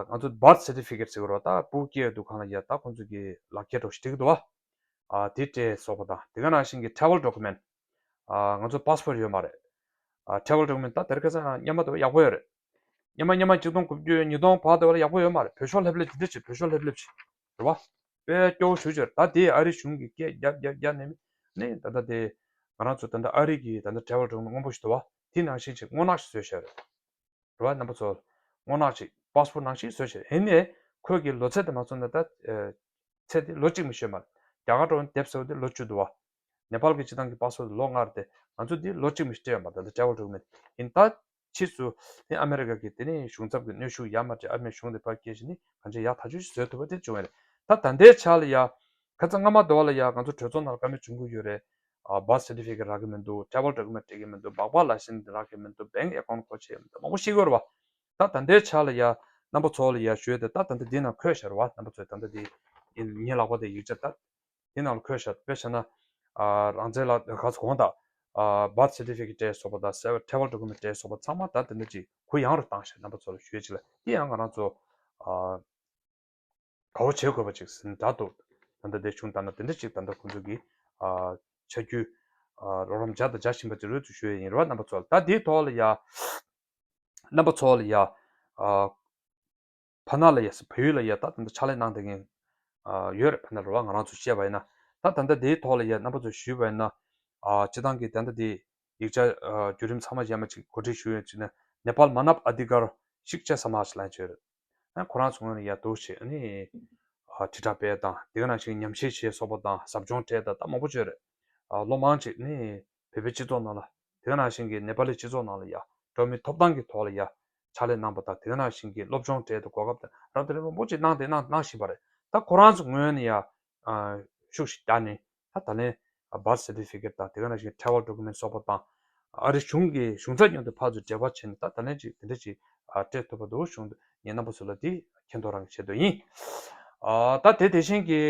ང་ཚོ་birth certificate་ཟེར་གི་རེད་བ། ད་སྤུ་གུ་སྐྱེས་ཡོད་དུས་གང་ལ་ཡ་ད་ཁོང་ཚོ་གི་ལག་འཁྱེར་འདྲ་བོ་ཞིག་སྤྲད་ཀྱི་འདུག་བ། ཨ་དེ་སྤྲད་སོགས་པ་དང་དེ་ག་ནང་བཞིན་གྱི་travel document། ཨ་ང་ཚོ་passport་ཡོད་མ་རེད། ཨ་travel document་ད་དེར་ཁ་སང་སྔོན་མ་དེ་བ་ཡག་པོ་ཡོད་རེད། སྔོན་མ་སྔོན་མ་ཆིག་སྟོང་དགུ་བརྒྱ་ཉིས་སྟོང་བར་དེ་བ་ལ་ཡག་པོ་ཡོད་མ་རེད། བོད་ཤོག་ལྷེབ་ལྷེབ་ཅིག་འདི་ཅིག་བོད་ཤོག་ལྷེབ་ལྷེབ་ཅིག་རེད་བ། དཔེ་སྐྱོ་བོ་ཞེ་པོ་ཅིག་རེད། ད་དེ་ཨ་རི་གཞུང་གིས་སྐད་རྒྱབ་རྒྱབ་རྒྱབ་ནས་ནི་ད་ལྟ་དེ་ང་རང་ཚོ་ད་ལྟ་ཨ་རི་གི་ད་ལྟ་travel document་སྔོན་པོ་ཞིག་འདུག་བ། དེ་ནང་བཞིན་ཅིག་སྔོ་ནག་ཞིག་བཟོས་བཞག་རེད། རེད་བ། རྣམ་པ་ཚོ་སྔོ་ནག་ཅིག་passport་ནང་བཞིན་བཟོས་བཞག་རེད། ཡིན་ནའི་ཁོས་ཀྱི་ལོ་ཚད་དེ་མ་བཟོ་ན་ད་ཨ་ཚད་དེ་ལོ་གཅིག་མི་ཤོད་མ་རེད། རྒྱ་གར་འགྲོ་བ་དེབ་གསལ་བོ་དེ་ལོ་བཅུ་འདུག་བ། ནེ་པཱལ་གྱི་སྤྱི་བཏང་གི་passport་དེ་ལོ་ལྔ་རེད་དེ་ང་ཚོ་འདི་ལོ་གཅིག་མི་སྤྲད་ཡོད་མ་རེད། ད་ལྟ་travel document་ཡིན་ད། ཕྱིས་སུ་དེ་ཨ་མེ་རི་ཀ་གི་དེ་ནས་གཞུང་ཚབ་ཀྱི་གནོན་ཤུགས་ཡར་མར་བྱས་ཨ་མེ་གཞུང་དེ་ཕར་སྐྱེལ་བྱས་ནས་གང་ཅི་ཡག་ཐག་ཆོད་ཅིག་བཟོས་ཐུབ་པ་དེ་བྱུང་བ་རེད། ད་ད་ལྟའི་ཆ་ལ་ཡ་ཁ་སང་སྔ་མ་དེ་བ་ལ་ཡ་ང་ཚོ་གྲོས་ཚོགས་ནང་ལ་བཀའ་མོལ་བྱུང་གི་ཡོད་རེད། ཨ་birth certificate་རག་གི་མི་འདུག travel document་སྤྲད་ཀྱི་མི་འདུག་སྦག་སྦག་ལ་ཤན་རག་གི་མི་འདུག bank account་སྒོ་ཕྱེ་ཡི་མི་འདུག་མང་པོ་ཤེས་ཀྱི་ཡོད་རེད་བ། ད་ད་ལྟའི་ཆ་ལ་ཡ་རྣམ་པ་ཚོ་ལ་ཡ་ཞུ་ཡས་དེ་ད་ད་ལྟ་འདི་ནང་འཁོད་བཞག་རེད་བ། རྣམ་པ་ཚོས་ད་ལྟ་འདི་ངའི་ལག་པ་དེ་ཡིག་ཆ་ད། དེ་ནང་ལ་འཁོད་བཞག་དཔེ་བྱས་ན། ཨ་རང་བཙན་ལ་ག་ཚོད་གོང་དང་། ཨ་birth certificate་སྤྲད་སོགས་པ་དང་travel document་སྤྲད་སོགས་པ་ཚང་མ་ད་དེ་འདྲ་ཅིག་གུ་ཡངས་རུ་བཏང་ཤག་རྣམ་པ་ཚོ་ལ་ཞུ་ཡས་ཅིག་ལ་དེ་ཡང་ང་རང་ཚོ་ཨ་དགའ་བོ་བྱེད་དགོས་པ་ཅིག་ཟིན་འདྲ་འདུག་ད་ལྟ་དེ་བྱུང་ད་ན་དེ་འདྲ་ཅིག་ད་ལྟ་ཁོང་ཚོ་གི་ཨ་ཆ་རྒྱུས་ཨ་རོགས་རམ་བྱ་དང་བྱ་བཞིན་པ་ཅིག་རེད་ཅེས་ཞུ་ཡས་ཡིན་རེད་བ། རྣམ་པ་ཚོ་ལ་ད་དེའི་ཐོག་ལ་ཡ། རྣམ་པ་ཚོ་ལ་ཡ། ཨ་ཕ་ན་ལ་ཡ་ས་བལ་ཡུལ་ལ་ཡ་ད་ད་ལྟ་ཕྱག་ལས་གནང་བསྡད་མཁན་ཨ་ཡོད་རེད། ཕ་ན་རེད་བ། ང་རང་ཚོ་བཤད་པ་ཡིན་ན་ད་ད་ལྟ་དེའི་ཐོག་ལ་ཡ་རྣམ་པ་ཚོ་ཞུས་པ་ཡིན་ན་ཨ་སྤྱི་བཏང་གི་ད་ལྟ་དེ་ཡིག་ཆ་ཨ་བརྒྱུད་རིམ་ཚང་མ་རྗེས་མ་ཅིག་གོ་སྒྲིག་ཞུ་ཡོད་ཅིག་ནས་Nepal Manav Adhikar Shiksha Samaj་ལ་ཡང་བྱོས་རེད། ཨ་ཁོ་རང་ཚོ་ངོས་ནས་ཡ་འདུག་བྱས་ཨ་ནི་ཨ་དྲིལ་བསྒྲགས་སྤེལ་དང་དེ་ག་ནང་བཞིན་ཉམས་ཞིབ་བྱས་སོགས་པ་དང་ཟབ་སྦྱོང་སྤྲད་དང་ད་མང་པོ་བྱོས་རེད། ཨ་ལོ་མང་ཅིག་ནི་བོད་པའི་སྤྱི་ཚོགས་ནང་ལ་དེ་ག་ནང་བཞིན་གྱི་ནེ་པ་ལི་སྤྱི་ཚོགས་ནང་ལ་ཡ་འགྲོ་བ་མིའི་ཐོབ་ཐང་གི་ཐོག་ལ་ཡ་ཕྱག་ལས་གནང་པ་དང་དེ་ག་ནང་བཞིན་གྱི་སློབ་སྦྱོང་སྤྲད་དང་གོ་སྐབས་དང་རབ་དང་རིམ་པ་མང་པོ་ཅིག་གནང་དེ་གནང་གནང་བཞིན་པ་རེད། ད་ཁོ་རང་ཚོ་ངོས་ནས་ཡ་ཨ་ཤུགས་ཤིག་བརྒྱབ་ནས་ད་ད་ལན་ཨ་birth certificate་དང་དེ་ག་ནང་བཞིན་travel document་སོགས་པ་དང་ཨ་རི་གཞུང་གི་གཞུང་ཚབ་མཉམ་དུ་ཕར་ཚུར་འབྲེལ་བ་བྱས་ནས་ད་ད་ལན་ཅིག་དེ་འདྲ་ཅིག་ཨ་སྤྲད་ཐུབ་པ་འདུག་གཞུང་དུ་ངས་རྣམ་པ་ཚོ་ལ་དེ་མཁྱེན་རྟོགས་རང་གི་ཆེད་དུ་ཡིན། ཨ་ད་དེ་དེ་བཞིན་གྱི་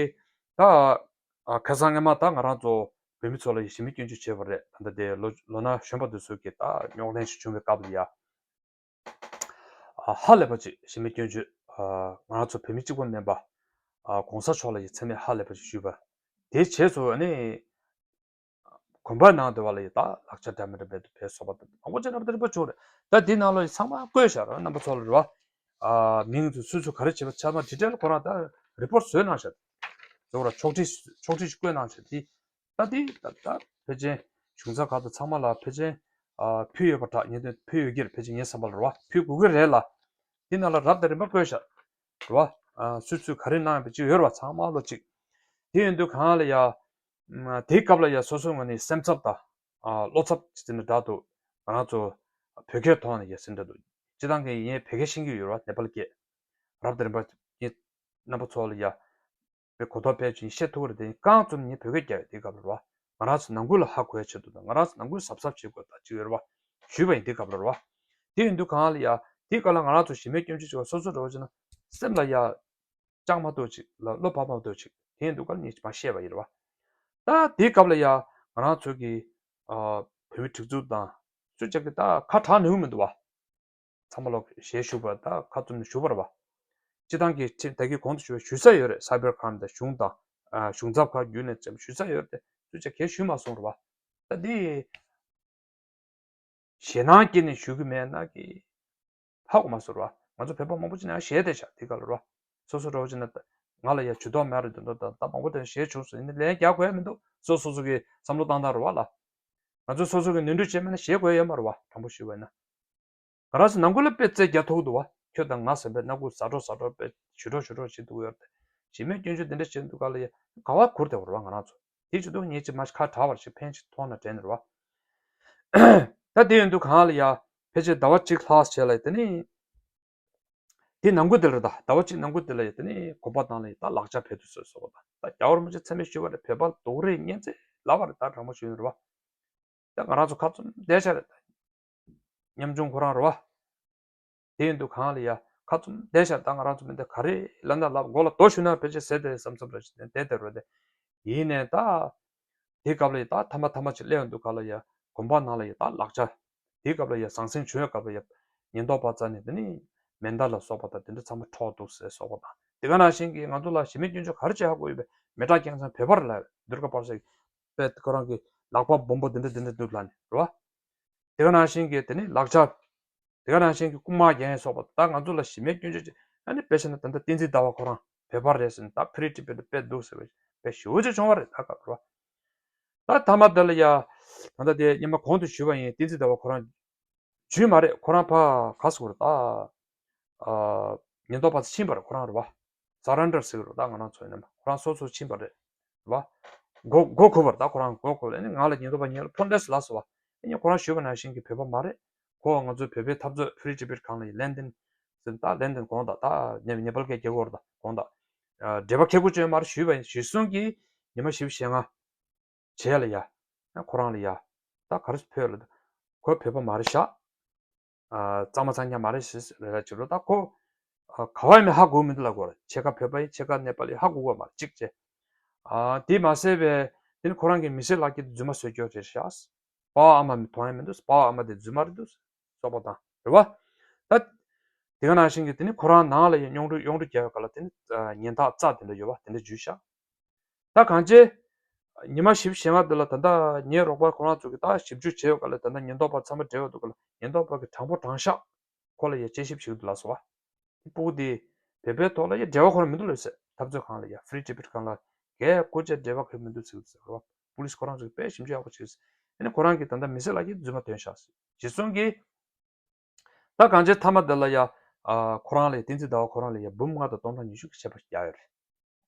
ད་ཨ་ཁ་སང་སྔོན་མ་ད་ང་རང་ཚོ་བོད་མི་ཚོ་ལ་ཡ་ཞི་མོལ་སྐྱོན་བརྗོད་བྱས་པ་རེད། ད་ལྟ་དེ་ལོ་ལོ་ན་གཞོན་པ་དེ་ཚོ་གི་ད་རྙོག་གླེང་ཞིག་བྱུང་བའི་སྐབས་ལ་ཡ། ཨ་ཧ་ལས་པ་ཅིག་ཞི་མོལ་སྐྱོན་བརྗོད་ཨ་ང་རང་ཚོ་བོད་མི་གཅིག་པོ་མིན་པ་ཨ་གོང་ས་མཆོག་ལ་ཡ་མཚན་སྨད་ཧ་ལས་པ་ཅིག་ཞུས་པ། དེའི་རྗེས་སུ་ཨ་ནི་དགོན་པ་ནང་དུ་བ་ལ་ཡ་ད་ལག་ཆ་འདྲ་མི་འདྲ་བེད་དུ་བེད་སོགས་པ་དང་མང་པོ་ཅིག་རབ་དང་རིམ་པ་བྱུང་རེད། ད་འདི་ནང་ལོགས་ཡ་ཚང་མ་བཀོད་བཞག་རེད། རྣམ་པ་ཚོ་ལ་རེད་བ། ཨ་མིང་དུ་སུ་སུ་ག་རེ་བྱས་པ་ཚང་མ་detail་ཁོ་རང་ད་report་བཟོས་གནང་བཞག་དེ་བར་ཕྱོགས་སྒྲིག་ཕྱོགས་སྒྲིག་ཅིག་བཀོད་གནང་བྱས་དེ། ད་དེ་ད་ད་ཕལ་ཆེར་གཞུང་ཚབ་ཁག་དང་ཚང་མ་ལ་ཕལ་ཆེར་ཨ་ཕུལ་ཡོད་པ་འདྲ། ངས་དེ་ཕུལ་ཡོད་ཀྱི་རེད། ཕལ་ཆེར་ངའི་བསམ་པ་ལ་རེད་བ། ཕུལ་དགོས་ཀྱི་རེད་ལ། དེ་ནང་ལ་རབ་དང་རིམ་པ་བཀོད་བཞག་རེད་བ། ཨ་སུས་སུས་ག་རེ་གནང་ཡོད་པ་ཅིག་ཡོད་རེད་བ། ཚང་མ་ལོ་གཅིག་དེ་ཡིན་དུས་གང་ལ་ཡ། ཨ་དེའི་སྐབས་ལ་ཡ་སོ་སོའི་ངོས་ནས་སེམས་འཚབ་དང་། ཨ་བློ་འཚབ་ཟེར་ན་འདྲ་འདུག་ང་རང་ཚོ་བོད་སྐད་ཐོག་ནས་ཡ་ཟེར་འདྲ་འདུག་སྤྱིར་བཏང་གི་ངས་བོད་སྐད་ཤེས་ཀྱི་ཡོད་རེད་བ། ནེ་པ་ལི་སྐད། རབ་དང་རིམ་པ་ངས་རྣམ་པ་ཚོ་ལ་ཡ་པའི་གོ་རྟོགས་སྤེལ་ཆེད་བཤད་ཐུབ་ཀྱི་རེད། དེ་རྐང་བཙུམ་ངས་བོད་སྐད་རྒྱབ་ཡོད། དེའི་སྐབས་ལ་རེད་བ། ང་རང་ཚོ་ནང་ཁུལ་ལ་ཧ་གོ་ཡ་ཆེད་དུ་དང་། ང་རང་ཚོ་ནང་ཁུལ་གཟབ་གཟབ་བྱེད་དགོས་དང་ཅིག་ཡོད་རེད་བ། ཞུས་པ་ཡིན། དེའི་སྐབས་ལ་རེད་བ། དེ་ཡིན་དུས་གང་ལ་ཡ། དེའི་སྐབས་ལ་ང་རང་ཚོ་གཞི་མེད་སྐྱོན་བརྗོད་བྱེད་པ་སོ་སོ་འདྲ་བོ་བྱས་ན་སེམས་ལ་ཡ་བཅངས་མ་ཐུབ་ཅིག་ལ་བློ་བབས་མ་ཐུབ་ཅིག་དེ་ཡིན་དུས་གང་ལ་ངས་མ་བཤད་པ་ཡིན་རེད་བ། ད་དེའི་སྐབས་ལ་ཡ་ང་རང་ཚོ་གི་ཨ་བོད་མི་སྒྲིག་འཛུགས་དང་སུ་ཅག་གི་ད་ཁ་གྲག་ནུས་མི་འདུག་བ། ཚང་མ་ལོག་ཞལ་བཞུགས་པ་དང་ཁ་བཙུམ་ནས་བཞུགས་པ་རེད་བ། སྤྱིར་བཏང་གི་ཁྲིམས་ད་གིན་གོང་དུ་ཞུས་པའི་ཞུ་ས་ཡོད་རེད། སའི་བར་ཁྲའིམ་དང་གཞུང་དང་། ཨ་གཞུང་ཚབ་ཁག་བརྒྱུད་ནས་ཞུ་ས་ཡོད་རེད་དེ། སུ་ཅག་གིས་ཞུས་མ་སོང་རེད་བ། ད་འདི་ཞེད་སྣང་སྐྱེས་ནས་ཞུ་གི་མེད་ན་གི་ཧ་གོ་མ་སོང་རེད་བ། ང་ཚོ་བོད་པ་མང་པོ་ཅིག་ནས་ཞེད་བསྡད་ཤག་དེ་ག་ལ་རེད་བ། སོ་སོ་འདྲ་བོ་ཅིག་ན་ད་ང་ལ་ཡ་ཇུས་གཏོགས་མེད་རེད་འདུག་ད་ད་མང་པོ་དེ་ཞེད་བྱུང་སོང་། ཡིན་ནའི་ལན་རྒྱག་དགོས་ཡ་མི་འདུག་སོ་སོ་སོ་གི་བསམ་བློ་བཏང་སྟངས་རེད་བ་ལ། ང་ཚོས་སོ་སོ་གི་ནོར་འཁྲུལ་བྱས་མེད་ན་ཞེད་དགོས་ཡ་ཡོད་མ་རེད་བ། དྲང་པོ་ཞུས་པ་ཡིན་ན། ང་རང་ཚོ་ནང་ཁུལ་ལ་དཔེ་རྩེ་རྒྱག་ཐུབ་འདུག་བ། ཁྱོད་དང་ང་ཟེར་བའི་སྣ་ཁུག་ཟ་འགྲོ་ཟ་འགྲོ་དཔེ་ཞུ་འགྲོ་ཞུ་འགྲོ་བྱེད་འདུག་ཡོད་རེད། ཞི་མོལ་སྐྱོན་བརྗོད་དེ་འདྲ་བྱེད་འདུག་ག་ལ་ཡ་ག་བ་ཁུར་བསྡད་པ་རེད་བ་ང་རང་ཚོ། དེ་བྱེད་དུས་ངས་ཅིག་མ་ཁ་གྲག་པར་ཞིག་ཕན་ཞིག་ཐོགས་ན་དྲན་ནས་རེད་བ། ད་དེ་ཡིན་དུས་གང་ལ་ཡ་ཕལ་ཆེར་ཟླ་བ་གཅིག་ལྷག་བྱས་ལ་དེ་ནི། དེ་ནང་ཁུལ་དེ་ལ་ད་ཟླ་བ་གཅིག་ནང་ཁུལ་དེ་ལ་ཡ་དེ་ནི་གོམ་པ་ནང་ལ་ཡ་ད་ལག་ཆ་ཕེབས་དུས་སོ་སོ་བ་ད་ད་རྒྱལ་བ་རིན་པོ་ཆེ་མཚན་སྨད་ཞུས་པ་རེད། བོད་པ་སྡུག་རུས་གཉན་ཚད་ལབ་པ་རེད། ད་དྲང་པོ་ཞུས་ནས་རེད་བ། ད་ང་རང་ཚོ་ཁ་བཙུམ་བསྡད་ཤག་རེད། ཉམ་ཆུང་ཁོ་རང་རེད་བ། དེ་ཡིན་དུས་གང་ལ་ཡ་ཁ་བཙུམ་བསྡད་ཤག་ད་ང་རང་ཚོ་མི་འདི་ག་རེ་ལབ་ན་ལབ། མགོ་ལ་རྡོ་གཞུས་ན་ཕལ་ཆེར་ཟེར་དེ་བསམ་བསམ་རེ་བྱས་ནས་བསྡད་དེ་རེད་དེ། ཡིན་ནའི་ད་དེ་སྐབས་ལ་ཡ་ད་ཐ་མ་ཐ་མ་ཅིག་སླེབས་ཡོང་དུས་ག་ལ་ཡ་གོམ་པ་ནང་ལ་ཡ་ད་ལག་ཆ། དེ་སྐབས་ལ་ཡ་ཟང་ཟིང་བྱུང་བའི་སྐབས་ལ་ཡ་ཉེན་རྟོག་པ་རྩ་ནས་དེ་ནི་མེ་མདའ་ལ་སོགས་པ་དང་དེ་འདྲ་ཚང་མ་འཕྲོག་འདུག་ཟེར་སོགས་པ་དང་། དེ་ག་ནང་བཞིན་གྱི་ང་ཚོ་ལ་ཞི་མོལ་སྐྱོན་བརྗོད་ག་རེ་བྱེད་ཧ་གོ་ཡོད་པས། མེ་སྟག་སྐལ་བཟང་བོད་པ་རེད་ལབ། སྡུར་ཁ་སྤར་ས་ཡི་དཔེ་ཁོ་རང་གི་ལག་པ་སྦོམ་པོ་དེ་འདྲ་དེ་འདྲ་འདུག་ལབ་ནས་རེད་བ། དེ་ག་ནང་བཞིན་གྱི་དེ་ནི་ལག་ཆ། དེ་ག་ནང་བཞིན་གྱི་རྐུན་མ་རྒྱག་ཡས་སོགས་པ་ད་ང་ཚོ་ལ་ཞི་མོལ་སྐྱོན་བརྗོད་ཅིག་ཨ་ནི་དཔེ་བྱས་ན་ད་ལྟ་བསྟན་འཛིན་ཟླ་བ་ཁོ་རང་བོད་པ་རེད་ཟེར་ནས་ད་Free Tibet དཔེ་འདུག་ཟེར་བའི་དཔེ་ཞེ་པོ་ཅིག་བྱུང་བ་རེད། ད་སྐབས་རེད་བ། ད་ཐ་མ་དེ་ལ་ཡ་ད་ལྟ་དེ་སྔོན་མ་གོང་དུ་ཞུས་པ་ཡིན། བསྟན་འཛིན་ཟླ་བ་ཁོ་རང་བྱུས་མ་རེད། ཁོ་རང་ཕ་ག་སོང་རེད་ད། ཨ་ཉེན་རྟོག་པ་ཚོ་ཕྱིན་པ་རེད། ཁོ་རང་རེད་བ། Surrender ཟེར་གི་རེད་ད་ང་རང་ཚོ་ཡིན་ན། ཁོ་རང་སོ་སོ་ཕྱིན་པ་རེད་བ། མགོ་མགོ་འཁོར་བ་རེད་ད། ཁོ་རང་མགོ་འཁོར་བ་ནི་ང་ལ་ཉེན་རྟོག་པ་ཉེ་ལ་ཕོན་ལེས་ལ་སོ་བ། ཨ་ནི་ཁོ་རང་ཞུས་པ་ནང་བཞིན་གྱི་བོད་པ་མ་རེད། ཁོ་ང་ཚོའི་བོད་པའི་འཐབ་རྩོད་Free Tibet སྒང་ལ་ཡི་ལན་ཏན་ཟེར་ད་ལན་ཏན་དགོངས་དག་ད་ནེ་ནེ་པལ་སྐད་རྒྱག་གི་ཡོད་རེད་ད་དགོངས་དག་ཨ་འབྲེལ་བ་འཁེལ་དགོས་ཅན་མ་རེད་ཞུས་པ་ཡིན། གཞི་བཟུང་གིས་ཉི་མ་བཞི་བཅུ་ཞེ་ལྔ་བྱས་ལ་ཡ། ཁོ་རང་ལ་ཡ། ད་ག་རེ་ཕོད་ལ། ཁོ་བོད་པ་མ་རེད་ཤག་ཨ་གཙང་མ་གཙང་རྐྱང་མ་རེད་ཟེར་རེ་རེ་བྱེད་རོགས། ད་ཁོ་ཨ་ག་བ་ཡིན་མིན་ཧ་གོ་མི་འདུག་ལབ་དགོས་རེད། ཕྱེད་ཀ་བོད་པ་ཡིན་ཕྱེད་ཀ་ནེ་པ་ལི་ཧ་གོ་གི་མ་རེད་གཅིག་བྱས། ཨ་དེ་མ་ཟད་པའི་དེ་ནི་ཁོ་རང་གི་མི་ཚེ་ལག་ཁྱེར་དེ་རྫུན་མ་བཟོས་རྒྱུ་རེད་ཤག་པ་ཕ་ཨ་མ་མི་མཐོང་ཡ་མི་འདུག་པ་ཕ་ཨ་མ་དེ་རྫུན་མ་རེད་འདུག་སོགས་པ་དང་རེད་བ། ད་དེ་ག་ནང་བཞིན་གྱི་དེ་ནི་ཁོ་རང་ནང་ལ་ཡང་གཡུང་དྲུང་གཡུང་དྲུང་རྒྱལ་བའི་སྐབས་ལ་དེ་ནི་ཨ་ཉེན་རྟོག་རྩ་དེ་འདྲ་ཡོད་བ། དེ་འདྲ་འཇུས་ཤག་ད་གང་ཅི། ཉི་མ་བཞི་བཅུ་ཞེ་ལྔ་འདི་ལ་ད་ལྟ་ངའི་རོགས་པ་ཁོ་རང་ཚོ་གིས་ད་ཞིབ་འཇུག་བྱས་ཡོད་ག་ལ། ད་ལྟ་ཉེན་རྟོག་པ་ཚང་མ་བསྒྲལ་ཡོད་འདུག་ག་ལ། ཉེན་རྟོག་པ་གིས་དྲང་པོ་དྲང་བཞག་ཁོ་ལ་ཡ་དཔྱད་ཞིབ་བྱེད་ཀྱི་འདུག་ལབ་སོང་བ། སྤུ་གུ་འདི་བོད་པའི་ཐོག་ལ་ཡ་འབྲེལ་བ་ཁོ་རང་མི་འདུག་ལབ་ཟེར། འཐབ་རྩོད་ཁང་ལ་ཡ་Free Tibet སྒང་ལ་གས་སྐུ་ཅག་འབྲེལ་བ་ཁོ་མི་འདུག་ཟེར་གི་འདུག་ཟེར་བ། པུ་ལིས་ཁོ་རང་ཚོ་གིས་དཔེ་ཞིབ་འཇུག་ཡག་པོ་བྱེད་ཀྱི་འདུག་ཟེར། ཨ་ནི་ཁོ་རང་གིས་ད་ལྟ་མི་ཚེ་ལག་ཁྱེར་རྫུན་མ་ཐོན་ཤག་ཟེར། གཞི་བཟུང་གིས། ད་གང་ཅི་མཐའ་མ་དེ་ལ་ཡ། ཨ་ཁོ་རང་ལ་ཡ་བསྟན་འཛིན་ཟླ་བ་ཁོ་རང་ལ་ཡ་འབུམ་ལྔ་དང་སྟོང་ཕྲག་ཉི་ཤུ་གི་ཆད་པ་བརྒྱབ་ཡོད་རེད།